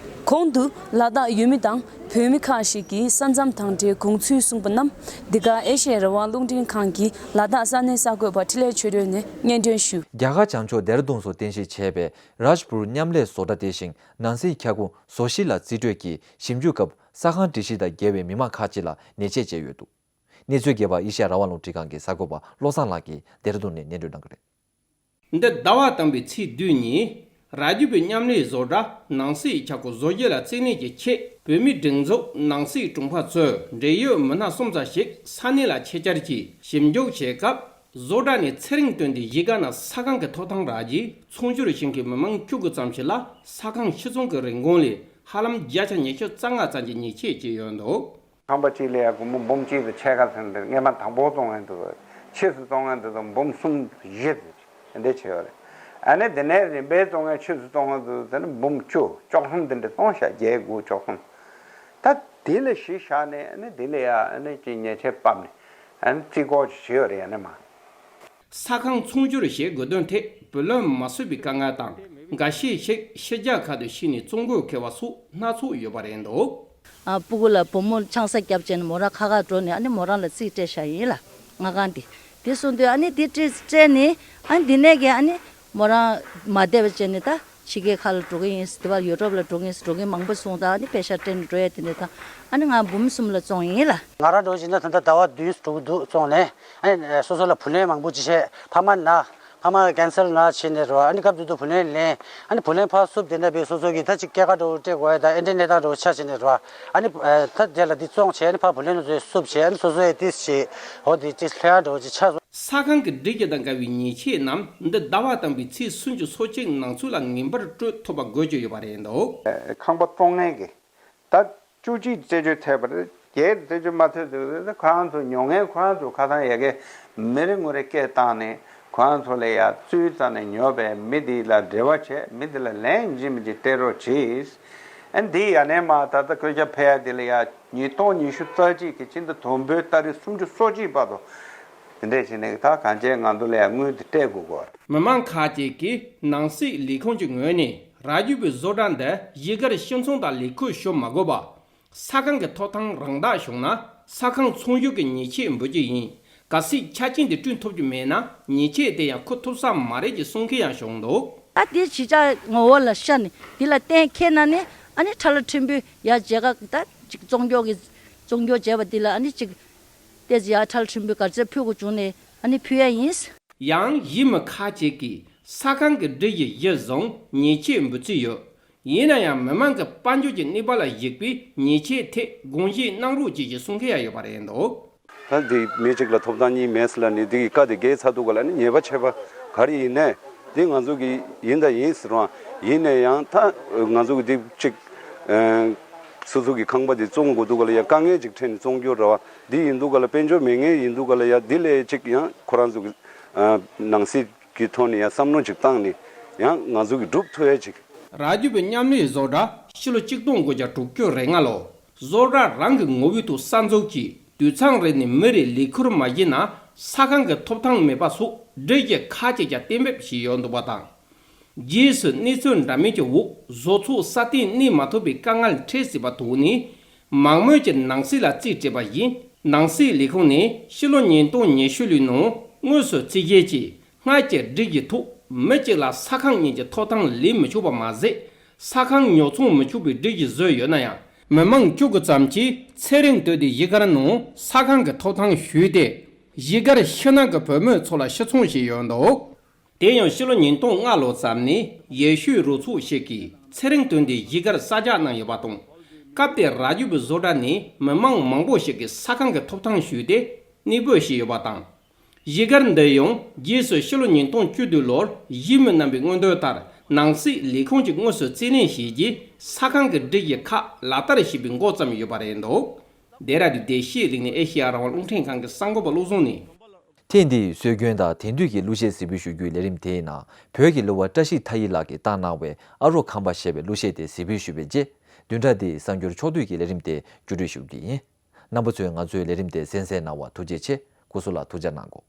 གོང་དུ་ལ་དྭགས་ཡུལ་མི་དང་བོད་མི་ཁག་ཞིག་གིས་ས་མཚམས་དང་འབྲེལ་དགོངས་ཚུལ་གསུངས་པ་རྣམས་འདི་ག་ཨེ་ཤེ་ཡ་རང་དབང་རླུང་འཕྲིན་ཁང་གི་ལ་དྭགས་ས་གནས་གསར་འགོད་པ་འཕྲིན་ལས་ཆོས་སྒྲོན་ནས་སྙན་སྒྲོན་ཞུ། རྒྱ་གར་བྱང་ཕྱོགས་ལྡེ་ར་ལྡུན་སོགས་རྟེན་གཞི་བྱས་པའི་རཱཇ་པུར་མཉམ་ལས་བཟོ་གྲྭ་དེ་བཞིན་ནང་སྲིད་ཁྱབ་ཁོངས་བཟོ་གཞི་ལ་རྩིས་སྤྲོད་ཀྱིས་ཞིབ་འཇུག་སྐབས་ས་ཁང་སྒྲིག་གཞི་དང་འགལ་བའི་མི་མང་ཁག་ཅིག་ལ་ཉེས་ཆད་བཅད་ཡོད་འདུག་གནས་ཚུལ་རྒྱས་པ་ཨེ་ཤེ་ཡ་རང་དབང་རླུང་འཕྲིན་ཁང་གི་གསར་འགོད་པ་བློ་བཟང་ལགས་ཀྱིས་ལྡེ་ར་ལྡུན་ནས་སྙན་སྒྲོན་གནང་གི་རེད། འདི་ཟླ་བ་དང་པོའི་ཚེས་བདུན་ཉིན། རཱ་ཇུ་པའི་མཉམ་ལས་བཟོ་གྲྭ་ནང་སྲིད་ཁྱབ་ཁོངས་བཟོ་རྒྱུ་ལ་བརྩི་ནས་ཀྱི་ཆེད་བོད་མིའི་སྒྲིག་འཛུགས་ནང་སྲིད་དྲུང་འཕར་ཚོས་འབྲེལ་ཡོད་མི་སྣ་གསུམ་ཙམ་ཞིག་ས་གནས་ལ་ཆེད་བཅར་གྱིས་ཞིབ་འཇུག་བྱེད་སྐབས། བཟོ་གྲྭ་ནས་ཚེ་རིང་བཏོན་ཏེ་གཞིས་ཀ་ན་ས་ཁང་གི་ཐོབ་ཐང་རག་རྗེས་ཚོང་སྒྱུར་བྱེད་མཁན་མི་མང་བཅུ་དགུ་ཙམ་ཞིག་ལ་ས་ཁང་ཕྱིར་ཚོང་གི་རིན་གོང་ལས་ཧ་ལམ་བརྒྱ་ཆ་ཉི་ཤུ་རྩ་ལྔ་ཙམ་གྱི་ཉེས་ཆད་བཅད་ཡོད་འདུག་ཁང་པ་གཅིག་ལ་ཡ་སྒོར་མོ་འབུམ་གཅིག་དང་ཕྱེད་ཀ་ཟེར་འདི་སྔས་མ་དང་པོ་བཙོང་མཁན་དེ་ཚོ་ཕྱིས་སུ་བཙོང་མཁན་དེ་ཚོ་འབུམ་གསུམ་བཞི་ཙམ་འདི་བྱས་ཡོད་རེད། ཨ་ནི་དེ་ནས་རིམ་པས་བཙོང་མཁན་ཕྱིས་སུ་བཙོང་མཁན་དེ་ཚོ་དེ་ནི་འབུམ་བཅུ་བཅུ་གསུམ་དེ་འདྲ་བཙོང་ཤག་བརྒྱད་དགུ་བཅུ་གསུམ། ད་དེ་ལ་གཞི་བཞག་ནས་ཨ་ནི་དེ་ལ་ཡ་ཨ་ནི་ཅིག་ཉེས་ཆད་ཕབ་ནས་ཨ་ནི་རྩིས་འགོག་ཅིག་བྱས་ཡོད་རེད། ཨ་ནི་མ། ས་ཁང་ཚོང་སྒྱུར་བྱེད་དགོས་དོན་ཐད་བུ་ལོན་མ་སོན་པའི་དཀའ་ངལ་དང་འགའ་ཤས་ཤིག་ཕྱི་རྒྱལ་ཁག་ཏུ་ཕྱིན་ནས་བཙོང་དགོས་ཁེལ་བ་སོགས་སྣ་ཚོགས་ཡོད་པ་རེད་འདུག་ཨ་སྤུ་གུ་ལ་བུ་མོ་ཆང་ས་བརྒྱབ་བྱས་ནས་མོ་རང་ཁ་ཁ་འགྲོ་ནས་ཨ་ནི་མོ་རང་ལ་རྩིས་སྤྲད་བཞག་ཡིན་ལ། ང་གང་དེ་དེ་གསུངས་དུས་ཨ་ནི་དེ་སྤྲད་སྤྲད་ནས་ཨ་ནི་དེ་ནས་གི་ཨ་ནི་མོ་རང་མ་བསྡད་པ་བྱས་ནས་ད་ཕྱི་རྒྱལ་ཁག་ལ་འགྲོ་གི་ཡིན། དེ་བར་ཡུ་རོབ་ལ་འགྲོ་གི་ཡིན། འགྲོ་གི་མང་པོ་སོང་། ད་ཨ་ནི་པེ་ཤ་སྤྲད་ནས་འགྲོ་ཡ་དེ་འདྲ་ད་ཨ་ནི་ང་འབུམ་གསུམ་ལ་བཙོང་ཡིན་ལ། ང་རང་འགྲོ་བྱས་ན་ད་ལྟ་ཟླ་བ་བདུན་འགྲོ་གི་འདུག་བཙོང་ནས་ཨ་ནི་སོ་སོ་ལ་བུ་ལོན་མང་པོ་ཅིག་བྱས། ཕ་མ་ན། ཕ་མ་ཀན་སར་ན་བྱས་ནས་རོ། ཨ་ནི་སྐབས་དེ་དུས་བུ་ལོན་ལེན། ཨ་ནི་བུ་ལོན་ཕར་བསུབ་དེ་འདྲ་བས་སོ་སོ་གི་ད་ཅིག་སྐྱེད་ཀ་འགྲོ་སྤྲད་དགོས་ཡ་ད་ཨེ་འདྲའི་གནས་སྟངས་འགྲོ་ཆགས་བྱས་ནས་རོ། ཨ་ནི་ད་དེ་ལ་འདི་བཙོང་བྱས་ཨ་ནི་ཕར་བུ་ལོན་ཚོ་བསུབ་བྱས་ཨ་ནི་སོ་སོ་ཡི་ཏིས་བྱས་འོ་འདི་ཅིག་ལྷོད་ཡ་འགྲོ་ཅིག་ཆགས་སོང་། ས་ཁང་གི་སྒྲིག་གཞི་དང་འགལ་བའི་ཉེས་ཆད་རྣམས་འདི་ཟླ་བ་དང་པོའི་ཚེས་སུམ་ཅུ་སོ་གཅིག་ནང་ཚུད་ལ་ངེས་པར་སྤྲོད་ཐུབ་པ་དགོས་ཀྱི་ཡོད་པ་རེད་འདུག་ཁང་པ་བཙོང་མཁན་གྱི་ད་བཅུ་གཅིག་རྩད་གཅོད་ཐེབས་པ་རེད། བརྒྱད་རྩད་གཅོད་མ་ཐེབས་དུས་ཁོ་རང་ཚོ་ཉོ་མཁན་ཁོ་རང་ཚོ་ཁ་ཐང་ཡ་གི་མི་རེ་ངོ་རེ་སྐད་བཏང་ནས་ཁོ་རང་ཚོ་ལ་ཡ་བཙུད་ཙམ་ནས་ཉོས་པའི་མི་དེ་ལ་འབྲེལ་བ་བྱས། མི་དེ་ལ་ལན་ཡིན་གཅིག་མིན་གཅིག་སྤྲད་རོགས་གྱིས། ཨ་འདི་ཡ་ནས་མ་ད་ལྟ་བཀོད་ཁྱབ་ཕེབས་ཡ་དེ་ལ་ཡ་ཉིས་སྟོང་ཉི་ཤུ་རྩ་གཅིག་གི་ཕྱི་ཟླ་དང་པོའི་ཏ་རིག་སུམ་ཅུ་སོ་གཅིག་བར་དུ་དེ་འདྲས་བྱས་ནས་ད་གང་བྱས་ང་ཚོ་ལ་ཡ་དངུལ་དེ་སྤྲད་དགོས་ཀྱི་ཡོད་རེད། མི་མང་ཁག་ཅིག་གིས་ནང་སྲིད་ལས་ཁུངས་ཀྱི་ངོས་ནས་རཱ་ཇུ་པའི་བཟོ་གྲྭ་འདི་གཞིས་སྒར་ཕྱིར་ཚོང་དང་ལས་ཁུངས་ཞུགས་མ་དགོས་པ། ས་ཁང་གི་ཐོབ་ཐང་རང་བདག་བྱུང་ན་ ས་ཁང་ཚོང་ཞུགས་ཀྱི་ཉེས་ཆད་འབུལ་རྒྱུ་ཡིན། གལ་སྲིད་ཆ་རྐྱེན་དེ་བསྐྲུན་ཐུབ་རྒྱུ་མེད་ན་ཉེས་ཆད་དེ་ཡང་འཁུར་ཐུབ་ས་མ་རེད་ཅེས་གསུང་མཁན་ཡང་བྱུང་འདུག་ད་དེ་གཞིས་ཆགས་ངོ་བོ་ལ་ཤར་ནས་དེ་ལ་གཏན་འཁེལ་ན་ནི་ཨ་ནི་ཁྲ་ལ་ཁྲིམས་དཔོན་ཡ་མཇལ་ཁ་ད་ཅིག་བཙོང་སྐྱོག་གི་བཙོང་སྐྱོག་བྱས་པ་དེ་ལ་ཨ་ནི་ཅིག་ཏོག་ཙམ་ཡ་ཁྲ་ལ་ཁྲིམས་དཔོན་ག་ཚོད་ཕུལ་དགོས་བྱུང་ནས་ཨ་ནི་ཕུལ་ཡ་ཡིན། ཡང་ཡུལ་མི་ཁག་ཅིག་གིས་ས་ཁང་གི་སྒྲིག་གཞི་གཞིར་བཟུང་ཉེས་ཆད་འབུལ་རྩིས་ཡོད། ཡིན་ན་ཡང་མི་མང་གི་དཔལ་འབྱོར་གྱི་གནས་བབ་ལ་གཞིགས་པའི་ཉེས་ཆད་ཐད་དགོངས་བཞེས་གནང་རོགས་ཅེས་ཀྱི་གསུང་མཁན་ཡང་ཡོད་པ་རེད་འདུག་ད་འདི་མི་གཅིག་ལ་ཐོབ་ཐང་གཉིས་མེད་ཟེར་ལབ་ནས་འདི་གི་བཀའ་དེ་འགལ་ཚར་འདུག་ག་ལབ་ནས་ཉེས་པ་ཆད་པ་ག་རེ་ཡིན་ནས་འདི་ང་ཚོ་གི་ཡིན་དང་ཡིན་ཟེར་བ་ཡིན་ནས་ཡང་ད་ང་ཚོ་གི་འདི་གཅིག་སོ་སོ་གི་ཁང་པ་འདི་བཙོང་དགོས་འདུག་ག་ལ་ཡ་དཀའ་ངལ་ཅིག་འཕྲད་ནས་བཙོང་རྒྱུ་རེད་བ་འདི་ཡིན་འདུག་ག་ལ་དཔལ་འབྱོར་མེད་མཁན་ཡིན་འདུག་ག་ལ་ཡ་འདི་ལས་གཅིག་ཡང་ཁོ་རང་ཚོ་གི་ནང་སྲིད་ཀྱི་ཐོག་ནས་ཡང་བསམ་བློ་ཅིག་བཏང་ནས་ཡང་ང་ཚོ་གི་སྒྲུབ་ཐུབ་ཡ་ཅིག་རྭ་རྒྱུད་པའི་མཉམ་ལས་བཟོ་གྲྭ་ཕྱི་ལོ་གཅིག་སྟོང་དགུ་བརྒྱ་དྲུག་ཅུ་རེ་ལྔ་ལོ་བཟོ་གྲྭ་རང་གི་ངོ་བོའི་ཐོག་གསར་འཛུགས་ཀྱིས་དུད་ཚང་རེ་ནས་མི་རེ་ལས་ཁུར་མ་བྱས་ན་ས་ཁང་གི་ཐོབ་ཐང་མེད་པ་སོགས་སྒྲིག་གཞི་ཁག་ཅིག་ཀྱང་གཏན་འབེབས་བྱས་ཡོད་འདུག་པ་དང་། རྗེས་སུ་གནས་ཚུལ་འདྲ་མིན་གྱི་འོག་བཟོ་ཚོགས་སྲ་བརྟན་གནས་མ་ཐུབ་པའི་དཀའ་ངལ་འཕྲད་སྲིད་པ་དོགས་ནས་མང་མོས་ཀྱིས་ནང་སྲིད་ལ་རྩིས་སྤྲད་པ་ཡིན། ནང་སྲིད་ལས་ཁུངས་ནས་ཕྱི་ལོ་ཉིས་སྟོང་ཉི་ཤུ་ལོའི་ནང་དངོས་སུ་རྩིས་བཞེས་ཀྱིས་སྔར་གྱི་སྒྲིག་གཞི་ཐོག་མི་གཅིག་ལ་ས་ཁང་གཉིས་ཀྱི་ཐོབ་ཐང་ལེན་མི་ཆོག་པ་མ་ཟད་ས་ཁང་ཉོ་ཚོང་མི་ཆོག་པའི་སྒྲིག་གཞི་བཟོས་ཡོད་ན་ཡང་མི་མང་བཅུ་དགུ་ཙམ་གྱིས་ཚེ་རིང་དོན་ལྡན་གཞིས་སྒར་ནང་ས་ཁང་གི་ཐོབ་ཐང་ཞུས་ཏེ་གཞིས་སྒར་ཕྱི་ནང་གི་བོད་མི་ཚོ་ལ་ཕྱིར་ཚོང་བྱས་ཡོད་འདུག་དེ་ཡང་ཕྱི་ལོ་ཉིས་སྟོང་ལྔ་ལོ་ཙམ་ནས་ཡེ་ཤུའི་རོགས་ཚོགས་ཤིག་གིས་ཚེ་རིང་དོན་ལྡན་གཞིས་སྒར་གསར་རྒྱག་གནང་ཡོད་པ་དང་། སྐབས་དེར་རྭ་རྒྱུད་པའི་བཟོ་གྲྭ་ནས་མི་མང་མང་པོ་ཞིག་གིས་ས་ཁང་གི་ཐོབ་ཐང་ཞུས་ཏེ་གནས་སྤོས་བྱས་ཡོད་པ་དང་། གཞིས་སྒར་འདི་ཡང་རྗེས་སུ་ཕྱི་ལོ་ཉིས་སྟོང་བཅུ་བདུན་ལོར་གཞིས་མི་རྣམ་པའི་མངོན་འདོད་ལྟར་ནང་སྲིད་ལས་ཁུངས་ཀྱིས་དངོས་སུ་རྩིས་ལེན་བྱས་རྗེས་ས་ཁང་གི་སྒྲིག་གཞི་ཁག་ལག་བསྟར་བྱས་པའི་འགོ་བརྩམས་ཡོད་པ་རེད་འདུག་དེ་ར་དུ་བདེ་སྐྱིད་གླིང་ནས་ཨེ་ཤེ་ཡ་རང་དབང་རླུང་འཕྲིན་ཁང་གི་གསར་འགོད་པ་བློ་བཟང་ནས། ཐེངས་འདིའི་སྲོལ་རྒྱུན་དང་དེང་དུས་ཀྱི་གླུ་གཞས་གཟིགས་འབུལ་ཞུ་རྒྱུའི་ལས་རིམ་དེའི་ནང་བོད་ཀྱི་གླུ་བ་བཀྲ་ཤིས་མཐའ་ཡས་ལགས་ཀྱིས་བཏང་གནང་བའི་ཨ་རོགས་ཁམས་པ་ཞེས་པའི་གླུ་གཞས་དེ་གཟིགས་འབུལ་ཞུས་པའི་རྗེས། བདུན་ཕྲག་འདིའི་གསར་འགྱུར་ཕྱོགས་བསྡུས་ཀྱི་ལས་རིམ་དེ་བརྒྱུད་སྤྲོད་ཞུ་གི་ཡིན། རྣམ་པ་ཚོས་ང་ཚོའི་ལས་རིམ་དེ་གསན་གཟིགས་གནང་བར་ཐུགས་རྗེ་ཆེ། སྐུ་གཟུགས་ལ་ཐུགས་ཅག་གནང་གོ།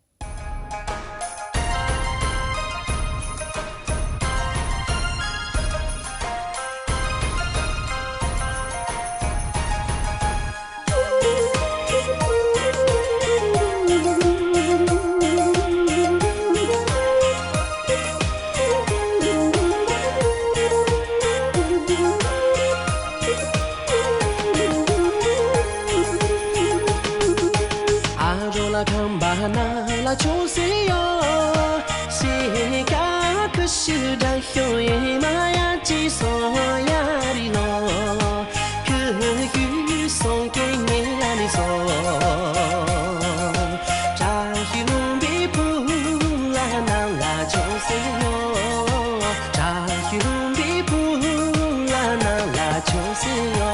ཨ་རོ་ལ་ཁམས་པ་ན་ལ་ཆོས་སེ་ཡོ། ཤི་ཀ་ཁུ་ཤི་དྲ་ཤོ་ཡེ་མ་ཡ་ཅི་སོ་ཡ་རི་ལོ། ཁུ་ཁུ་སོང་ཀེ་ཉེ་ལ་ནི་སོ། བཀྲ་ཤིས་ལྷུན་པོའི་བུ་ལ་ནང་ལ་ཆོས་སེ་ཡོ། བཀྲ་ཤིས་ལྷུན་པོའི་བུ་ལ་ནང་ལ་ཆོས་སེ་ཡོ།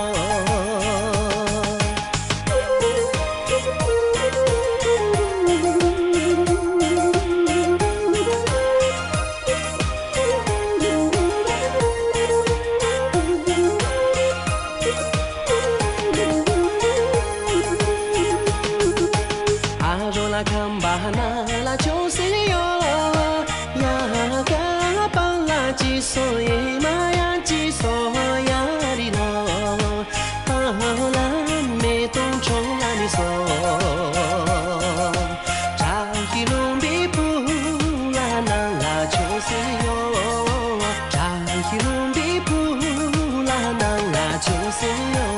ཨ་རོ་ལ་ཁམས་པ་ན་ལ་ཆོས་སེ་ཡོ། ཡ་ག་པ་ལ་ཅི་སོ་ཡེ་མ་ཡ་ཅི་སོ་ཡ་རི་ལོ། ཨ་ལ་མེ་ཏོང་ཁྲོ་ལ་ནི་སོ། བཀྲ་ཤིས་ལྷུན་པོའི་བུ་ལ་ནང་ལ་ཆོས་སེ་ཡོ། བཀྲ་ཤིས་ལྷུན་པོའི་བུ་ལ་ནང་ལ་ཆོས་སེ་ཡོ།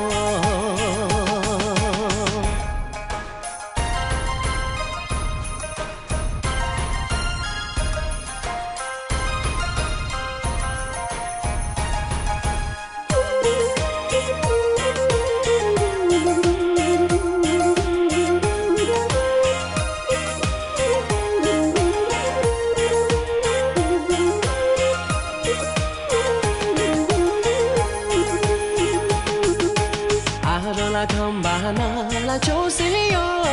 ཨ་རོ་ལ་ཁམས་པ་ན་ལ་ཆོས་སེ་ཡོ།